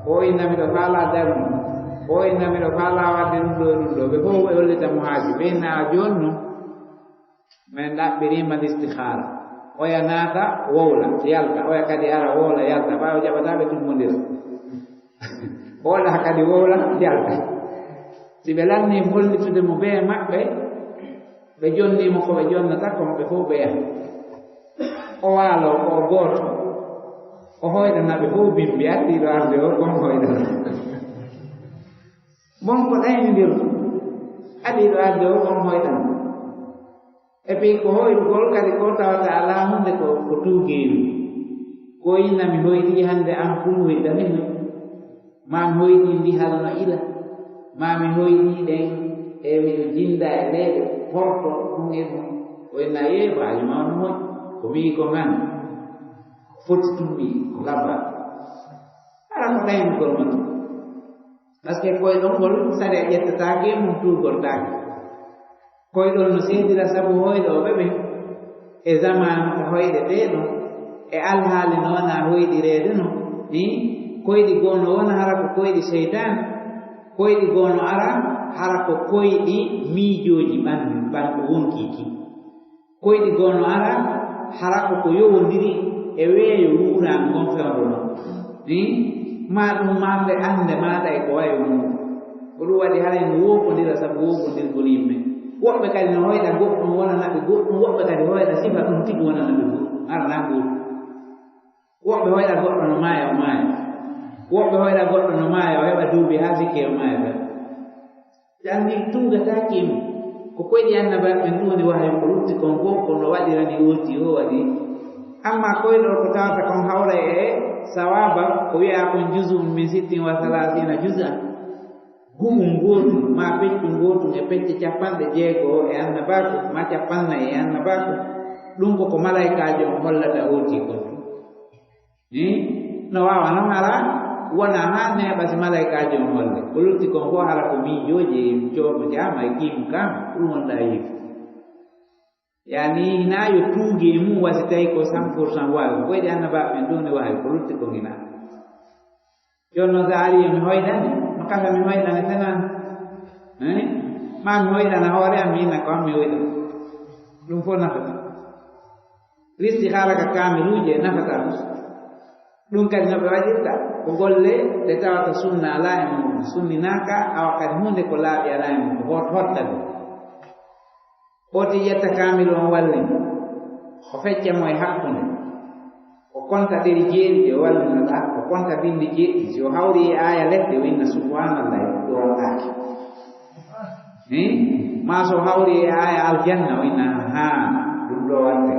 O inna miɗo faalaa darnu. O inna miɗo faalaa waɗde ɗum ɗo e ɗum ɗo. Ɓe fof ɓe hollita mo haaju. Ɓe inna a jooni non. Min ɗaɓɓiriima listihaara. Oya naata, wowla, yalta. Oya kadi ara, wowla, yalta. Ɓaawo jaɓataa ɓe tummondira. Oɗa kadi wowla, yalta. Si ɓe lannii hollitude mo bee maɓɓe, ɓe jonnii mo ko ɓe jonnata kon, ɓe fof ɓe yaha. O waaloo ko o gooto. O hoyɗana ɓe fof bimbi, addiiɗo arde o kon hoyɗana. Bon ko ɗaynindirɗo. Addiiɗo arde o kon hoyɗana. Et puis ko hoyɗugol kadi ko tawata alaa huunde ko, ko tuugeemi. Ko inna mi hoyɗii hannde an kun hoyɗani mi. Ma mi hoyɗii ndi halno ila. Ma mi hoyɗii ɗen e miɗo jinnda e ɓeeɗe porto ɗum e ɗum. O inna yeebaaji ma no moƴƴi. Ko mi ko ngan. Foti tumbi ko labba. Ala ko ɗaynugol ma ɗum. Parce que koyɗol ngol sariya ƴettataake e mum tuugortaake. Koyɗol no seedira sabu hoyɗooɓe ɓen e zamaanu ko hoyɗetee ɗon, e alhaali no wona hoyɗireede non, ni koyɗi goo no wona hara ko koyɗi seytaane, koyɗi goo no ara hara ko koyɗi miijooji ɓandu, ɓandu wonkii kin. Koyɗi goo no ara, hara ko ko yowondiri e weeyo wuuraango ngon fewndo non. Ni? Maa ɗum maande annde maaɗa e ko wayi mum. Ko ɗum waɗi haray no wookondira sabu wookondirgol yimɓe. Woɓɓe kadi no hoyɗa goɗɗum wonana ɓe goɗɗum, woɓɓe kadi hoyɗa sifa ɗum tigi wonana ɓe goɗɗum. Ara na goɗɗum. Woɓɓe hoyɗa goɗɗo no maaya o maaya. Woɓɓe hoyɗa goɗɗo no maaya o heɓa duuɓi haa sikke o maaya tan. Ɓe anndi tuugataake mo. Ko koyɗi annabaaɓe ɓen ɗum woni wahayu, ko lutti kon fof ko no waɗirani ooti o waɗi. Amma koyɗol ko tawata kon hawra e sawaaba, ko wi'a kon juz'un min sittin wa thalathina juz'an. Gu'un gootun, ma peccun gootun e pecce capanɗe jeego e annabaaku, ma capannay e annabaaku. Ɗum ko ko malaykaajo on hollata ooti kon. Ni? No waawa non ara, wona haa neeɓa si malaykaajo on holle. Ko lutti kon fof hara ko miijooji e coomo jaama e kiimu kam, ɗum wonɗa yiide. Yani, hinaa yo tuuge e mum wasi tawi ko cent pour cent waawi. Ko koyɗi annabaaɓe ɓen ɗum ne waawi, ko lutti kon hinaa. Jooni noon so a ari yo mi hoyɗane, no kasa mi hoyɗane fenaande. Eh? Ma mi hoyɗana hoore am, mi inna ko am mi hoyɗana. Ɗum fof nafata. Listihaara ka kaamiluuje e nafata ɗum. Ɗum kadi no ɓe waɗirta ko golle ɗe tawata sunna alaa e mum, sunninaaka, awa kadi huunde ko laaɓi alaa e mum, ko hot-, hotta ɗum. Oti ƴetta kaamilu on walli mo, o fecca mo e hakkunde, o konta ɗeri jeeɗiɗi o wallinoɗa, o konta binndi jeeɗiɗi, si o hawri e aaya ledde o inna subhanallah, ɗo o ɗaaki. Eh? Ma so hawri e aaya aljanna, o inna, "Haa, ɗum ɗo watte."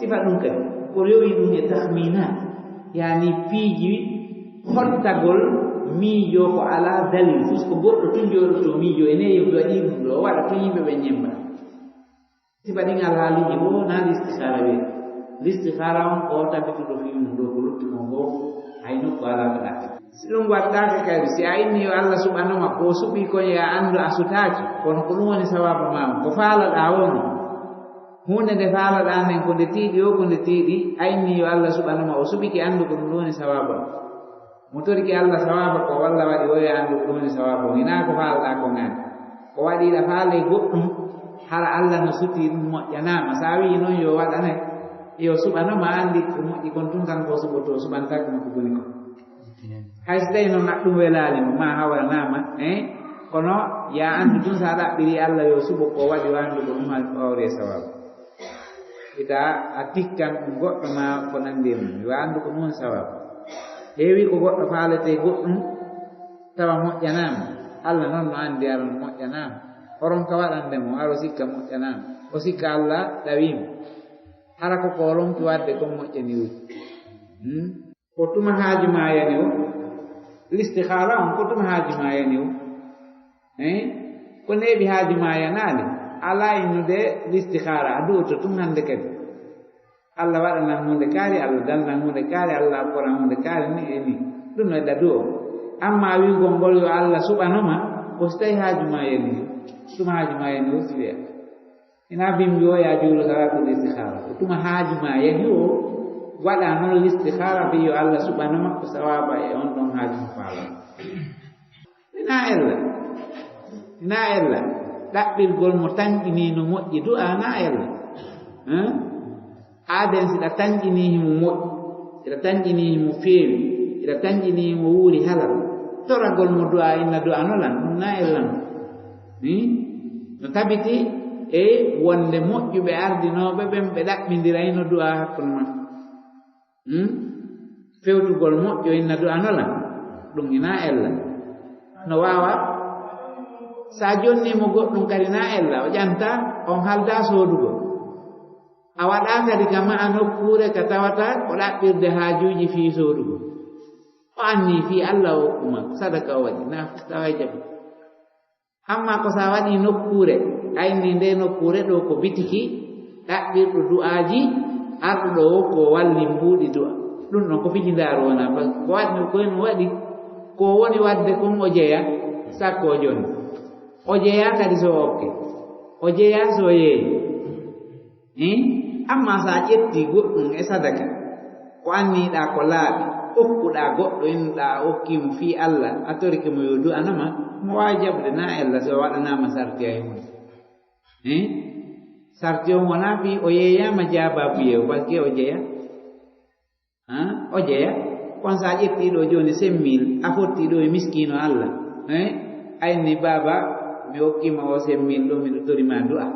Sifa ɗum kadi, ko rewi ɗum e tahminaat, yani piiji hottagol miijo ko alaa dalil, fus ko goɗɗo tun jooɗoto miijo, e ne yo mi waɗi ɗum ɗo, o waɗa tun yimɓe ɓe ñemba. Sifa ɗin alhaaliiji fof, naa listihaara wiyee. Listihaara on ko tabituɗo fii mum ɗo, ko lutti kon fof, hay nokku alaa ko ɗaɓɓi. Si ɗum waɗtaake kadi, si a inni yo Allah suɓano ma, ko o suɓi kon yo a anndu a sutaaki, kono ko ɗum woni sawaaba maa on. Ko faalaɗaa won, huunde nde faalaɗaa nden, ko nde tiiɗi o, ko nde tiiɗi, a inni yo Allah suɓano ma, o suɓike, anndu ko ɗum woni sawaaba on. Mo torike Allah sawaaba ko, walla waɗi o yo anndu ko ɗum woni sawaaba on. Hinaa ko faalaɗaa kon an. Ko waɗi ɗa faale goɗɗum, hara Allah no suti ɗum moƴƴanaama. Sa wi'i noon yo waɗane, yo suɓano ma anndi ko moƴƴi kon tun kanko o suɓoto, o suɓantaake mo ko boni kon. Hay so tawi noon ɗum welaali mo, ma hawranaama, eh? Kono ya anndu tun sa ɗaɓɓiri Allah yo suɓo ko waɗi o anndu ko ɗum hawri e sawaaba. Ita a tikkan ɗum goɗɗo ma ko nandi e mum. Yo anndu ko ɗum woni sababu. Heewi ko goɗɗo faalete goɗɗum, tawa moƴƴanaama. Allah noon no anndi ara no moƴƴanaama. O ronka waɗande mo, hara o sikka moƴƴanaama. O sikka Allah ɗawiimo. Hara ko ko o ronki waɗde kon moƴƴani wuji. Hmm? Ko tuma haaju ma yani o. Listihaara on, ko tuma haaju ma yani o. Eh? Ko neeɓi haaju ma yanaali. Alaa innude listihaara, a du'oto tun hannde kadi. Allah waɗanan huunde kaari, Allah dannan huunde kaari, Allah okkoran huunde kaari, ni e ni. Ɗum no eɗa du'o. Amma wi'ugol ngol yo Allah suɓano ma, ko si tawi haaju ma yani o. Tuma haaju ma yani o, si wi'a. Ina bimbi o ya juulu salaatul istihaara. Ko tuma haaju ma yahi o, waɗa noon listihaara, mbi yo Allah suɓano ma, ko sawaaba e on ɗon haaju mo faala. Ina ella. Ina ella. Ɗaɓɓirgol mo tanƴinii no moƴƴi du'a na ella. Hein? Aaden si ɗa tanƴinii himo moƴƴi, si ɗa tanƴinii himo feewi, si ɗa tanƴinii himo wuuri halal. Toragol mo du'a inna du'a no lan, ɗum na ella no. Hmm? No tabiti e wonde moƴƴuɓe ardinooɓe ɓen ɓe ɗaɓɓindirayno du'a hakkunde maɓɓe. Hmm? Fewtugol moƴƴo inna du'a no lan, ɗum ina ella. No waawa, sa jonni mo goɗɗum kadi na ella, o ƴanta, on halda soodugol. A waɗa kadi ka ma'a nokkuure ka tawata ko ɗaɓɓirde haajuuji fii soodugol. O anni fii Allah o kuma sadaka o waɗi, na tawa e jaɓi. Amma ko sa waɗi nokkuure, a inni nde nokkuure ɗo ko bitiki, ɗaɓɓirɗo du'aaji, arɗo ɗo o ko walli mbuuɗi du'a. Ɗum ɗon ko fijindaaru wona, parce que ko waɗi ko en waɗi, ko woni waɗde kon o jeya, sakko o jonni. O jeya kadi so o okke. O jeya so o yeeyi. Eh? Amma so a ƴetti goɗɗum e sadaka, ko anniɗaa ko laaɓi, okkuɗaa goɗɗo, innuɗaa a okkii mo fii Allah, a torike mo yo du'ano ma, mo waawi jaɓude na ella so o waɗanaama sarti hay huunde. Eh? Sarti on wonaa fii o yeeyaama jaabaabu yeewu, parce que o jeya. Han, o jeya. Kono so a ƴettii ɗo jooni cinq mille, a fottii ɗo e miskiino Allah. Eh? A inni, "Baaba, mi okkii ma o cinq mille ɗo, miɗo tori ma du'a."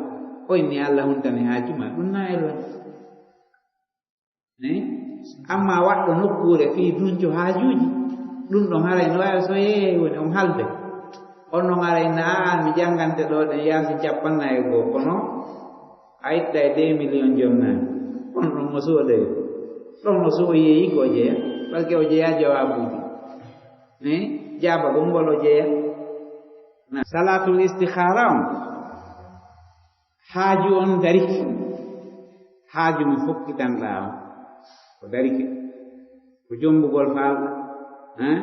O inni, "Allah huntani haaju ma." Ɗum na ella. Eh? Amma waɗɗo nokkuure fii dunco haajuuji, ɗum ɗon haray no waawi so yeeyay woni on halde. On non haray na, "Aa, mi janngante ɗo ɗen yaasi cappannayi e goo, kono a itta e deux millions jonnaani." On ɗon mo sooday. Ɗon mo so o yeeyi ko o jeya, parce que o jeya jawaabuuji. Eh? Jaabagol ngol o jeya. Na salaatul istihaara on. Haaju on darike. Haaju mo fokkitanɗaa on. Ko darike. Ko jombugol faalɗaa. Hein?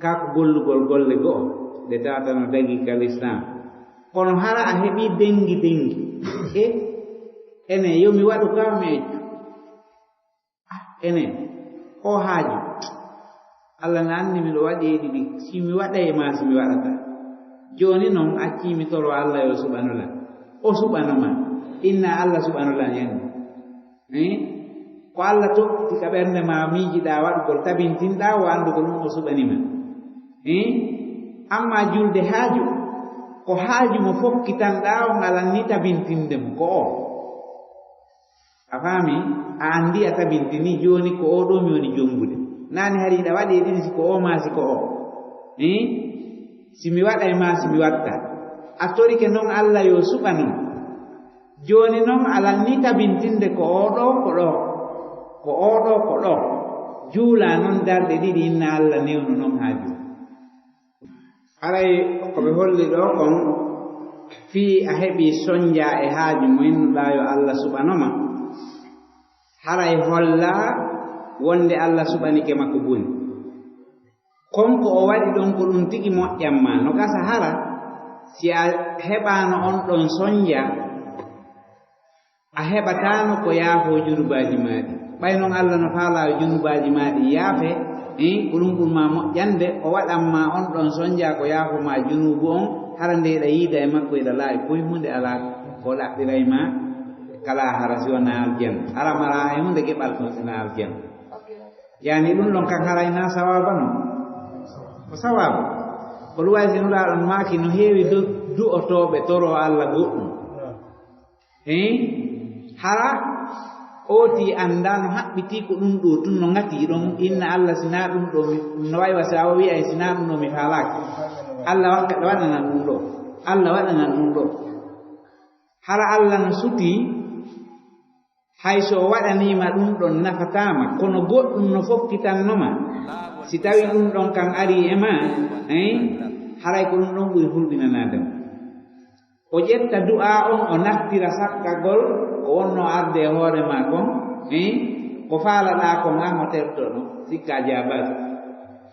Kaa ko gollugol golle go'o. Ɗe tawata no dagii ka Lislaam. Kono hara a heɓii dengi dengi. E? Ene, yo mi waɗu kaa mi eccu. Ah, enen, o haaju. Allah na anndi miɗo waɗi e ɗiɗi. Si mi waɗay ma si mi waɗata. Jooni non, accii mi toro Allah yo suɓano lan. O suɓano ma. Inna Allah suɓano lan yanni. Eh? Ko Allah toppiti ka ɓernde ma miijiɗaa waɗugol, tabintinɗaa o anndu ko ɗum o suɓani ma. Eh? Amma julde haaju, ko haaju mo fokkitanɗaa on alan ni tabintinde mo. Ko o. A faami? A anndi a tabintini, jooni ko oo ɗoo mi woni jonngude. Naani hari hiɗa waɗi e ɗiɗi, si ko oo maa si ko oo. Hii? Si mi waɗay maa si mi watta. A torike non Allah yo suɓa non. Jooni non a lannii tabintinde ko oo ɗoo, ko ɗoo. Ko oo ɗoo, ko ɗoo. Juulaa non darɗe ɗiɗi, inna Allah newnu non haaju. Haray ko ɓe holli ɗoo kon, fii a heɓii sonnjaa e haaju mo innuɗaa yo Allah suɓano ma, haray hollaa wonnde Allah suɓanike ma ko boni. Kon ko o waɗi ɗon ko ɗum tigi moƴƴan ma. No gasa hara si a heɓaano on ɗon sonnjaa, a heɓataano ko yaafoo junubaaji maa ɗin. Ɓay non Allah no faalaa yo junubaaji maa ɗin yaafee, eh, ko ɗum ɓuri maa moƴƴande, o waɗan ma on ɗon sonnjaa ko yaafoo maa junuubu on, hara nde hiɗa yiida e makko hiɗa laaɓi, koy huunde alaa ko ɗaɓɓiray ma ka laahara si wonaa aljanna. Hara maraa hay huunde geɓal kon si wonaa aljanna. Yaani ɗum ɗon kan haray na sawaaba non? Ko sawaaba. Ko ɗum wayi si Nulaaɗo on maaki no heewi du-, du'otooɓe toroo Allah goɗɗum. Eh? Hara Ooti annda no haɓɓitii ko ɗum ɗo tun no ŋatii ɗon, inna Allah sinaa ɗum ɗo mi, no wayi wa si a o wi'ay sinaa ɗum ɗo mi faalaaki. Allah wakka, waɗanan ɗum ɗo. Allah waɗanan ɗum ɗo. Hara Allah no sutii, hay so o waɗaniima ɗum ɗon nafataa ma, kono goɗɗum no fokkitanno ma. Si tawi ɗum ɗon kan arii e ma, hein, haray ko ɗum ɗon ɓuri hulɓinanaade ma. O ƴetta du'aa on, o naftira sakkagol ko wonno arde e hoore ma kon, eh, ko faalaɗaa kon an o terto ɗon, sikka jaabaaki.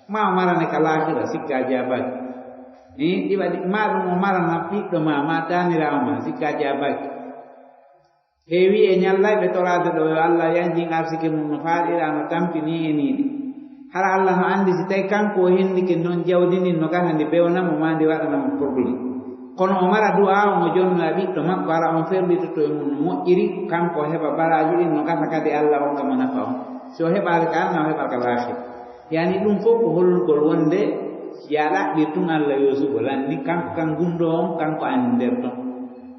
Ma o marane ka laakira, sikka jaabaaki. Eh, ɗi waɗi, ma ɗum o marana ɓiɗɗo ma, ma taaniraawo ma, sikka jaabaaki. Heewi e ñallayɓe toraade ɗo yo Allah yanjin arsike mum no faaɗira no tampini e nii ɗi. Hara Allah no anndi si tawi kanko o hendike noon jawdi ndin no gasa ndi bewna mo maa ndi waɗana mo problème. Kono o mara du'aa on o jonnoya ɓiɗɗo makko, hara on ferlitoto e mum no moƴƴiri, kanko o heɓa baraaji ɗin no gasa kadi Allah hokka mo nafa on. Si o heɓaali ka aduna o heɓa ka laakira. Yani ɗum fof ko hollugol wonde si a ɗaɓɓir tun Allah yo suɓo lanni kanko kan gunndoo on, kanko anndi nder ton.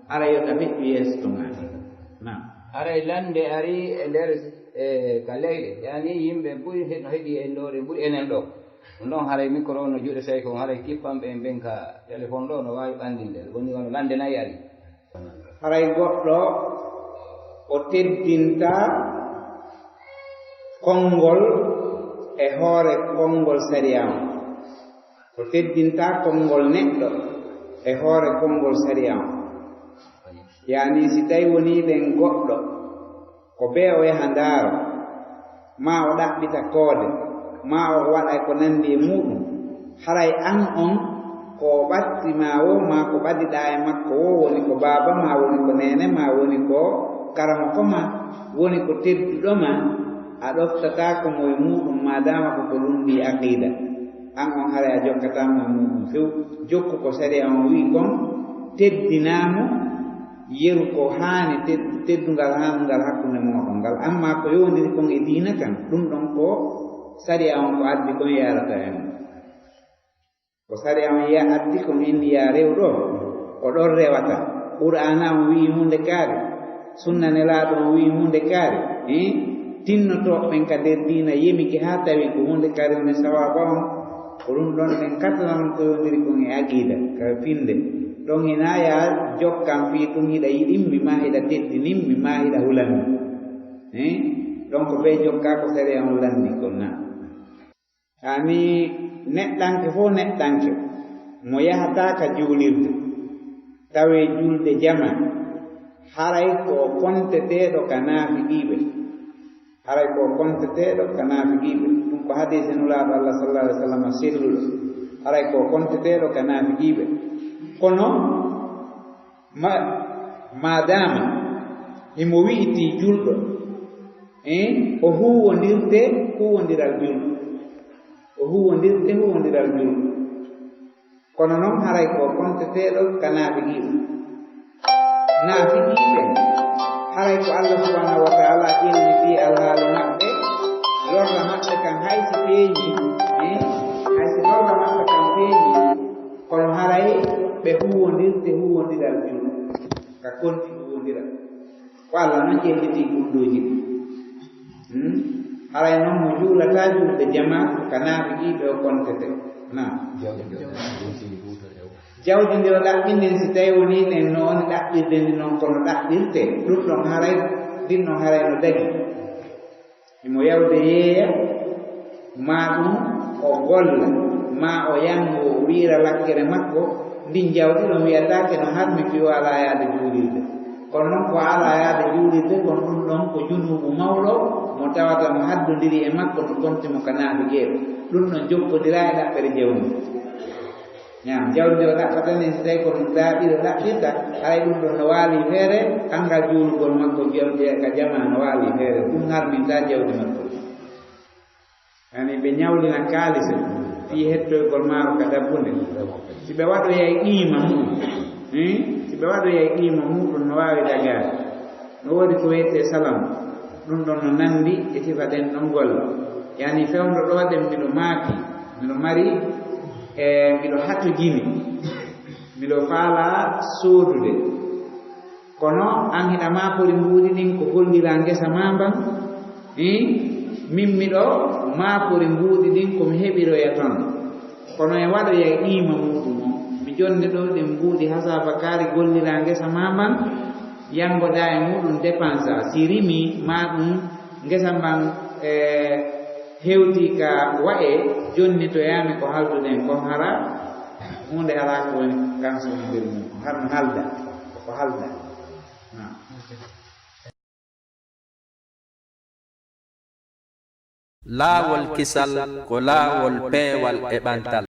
Hara yo ta feƴƴu yeeso ton ati. Naam. Haray lannde ari e nder, e, ka leyɗe, yani yimɓe ɓuri he-, no heɗi e ndoore ɓuri enen ɗo. Ɗum ɗon haray micro no juuɗe sey kon haray kippanɓe en ɓen ka téléphone ɗo no waawi ɓanndinde. Woni wano lannde nayi ari. Haray goɗɗo o teddinta konngol e hoore konngol sariya on. O teddinta konngol neɗɗo e hoore konngol sariya on. Yani si tawi wonii ɓen goɗɗo ko bee o yaha ndaaro, maa o ɗaɓɓita koode, maa o waɗa ko nanndi e muuɗum, haray an on ko o ɓatti maa woo, maa ko ɓadiɗaa e makko woo, woni ko baaba maa, woni ko neene maa, woni ko karamoko maa, woni ko tedduɗo maa, a ɗoftataako mo e muuɗum, maadaama ko ko lunndii aqiida. An on haray a jokkataa mo e muuɗum few. Jokku ko sariya on wi'i kon, teddinaa mo, yeru ko haani ted-, teddungal haanungal hakkunde mooɗon ngal. Ammaa ko yowondiri kon e diina kan, ɗum ɗon ko sariya on ko addi kon yaarata e mum. Ko sariya on ya addi kon inni yaa rew ɗo, ko ɗon rewata. Qur'aana on wi'i huunde kaari, sunna Nelaaɗo on wi'i huunde kaari, eh? Tinnotooɓe ɓen ka nder diina yemike haa tawi ko huunde kaari woni sawaaba on, ko ɗum ɗon ɓen katana on ko yowondiri kon e aqiida, ka finde. Ɗon hinaa yaa jokkan fii ɗum hiɗa yiɗimmi, maa hiɗa teddinimmi, maa hiɗa hulammi. Eh? Ɗon ko bee jokkaa ko sariya on lanndi kon na. Yani neɗɗanke fof neɗɗanke mo yahataa ka juulirde, tawee julde jama, haray ko o konteteeɗo ka naafiqiiɓe. Haray ko o konteteeɗo ka naafiqiiɓe. Ɗum ko hadiise Nulaaɗo Allah sallallahu alaihi wasallam selluɗo. Haray ko o konteteeɗo ka naafiqiiɓe. Kono ma-, maadaama himo wi'itii julɗo, eh, o huwondirte huwondiral julɗo. O huwondirte huwondiral julɗo. Kono non haray ko konteteeɗo ka naafiqiiɓe. Naafiqiiɓe, haray ko Allah subhanahu wa ta'ala ƴelliti alhaali maɓɓe, lorra maɓɓe kan hay si feeñi, eh, hay si lorra maɓɓe kan feeñi, kono haray ɓe huwondirte huwondiral julɗo. Ka konti huwondiral. Ko Allah non ƴelliti gunndooji ɗi. Hmm? Haray non mo juulataa juulde jama ka naafiqiiɓe o kontete. Naam. Jawdi ndi o ɗaɓɓi ndin, si tawi wonii ɗen no woni ɗaɓɓirde ndi non kono ɗaɓɓirte, ɗum ɗon haray, ɗin ɗon haray no dagi. Himo yawde yeeya, maa ɗum o golla, maa o yango, o wiira lakkere makko, ndin jawdi ɗon wiyataake no harmi fii o alaa yaade juulirde. Kono non ko alaa yaade juulirde kon, ɗum ɗon ko junuubu mawɗo mo tawata no haddondiri e makko, no konti mo ka naafiqiiɓe. Ɗum ɗon jokkondiraa e ɗaɓɓere jawdi. Ñaam, jawdi o ɗaɓɓata nden, si tawi ko ɗum laaɓi o ɗaɓɓirta, haray ɗum ɗon no waali feere, kanngal juulugol makko jawdi ka jamaa no waali feere, ɗum harmintaa jawdi makko. Yani ɓe ñawlina kaalisi fii hettoygol maaro ka dabbunde. Si ɓe waɗoyay qiima mum, hmm? Si ɓe waɗoyay qiima mum, ɗum no waawi dagaade. No woodi ko wiyetee salam, ɗum ɗon no nanndi e sifa ɗen ɗon golle. Yani fewndo ɗoo ɗen miɗo maaki, miɗo mari, e miɗo hatojini, miɗo faalaa soodude. Kono an hiɗa maapori mbuuɗi ɗin ko golliraa ngesa maa mban? Ih, min miɗo maapori mbuuɗi ɗin ko mi heɓiroya ton. Kono e waɗoya qiima muuɗum on, mi jonni ɗoo ɗin mbuuɗi hasaaba kaari golliraa ngesa maa mban, yanngoɗaa e muuɗum dépense, si rimii maa ɗum ngesa mban, e, hewtii ka wa'ee, jonnitoyaa mi ko haalduɗen kon, hara huunde alaa ko woni kanso e nder mum, ko har no haalda, ko haalda. Laawol kisal ko laawol peewal e ɓantal.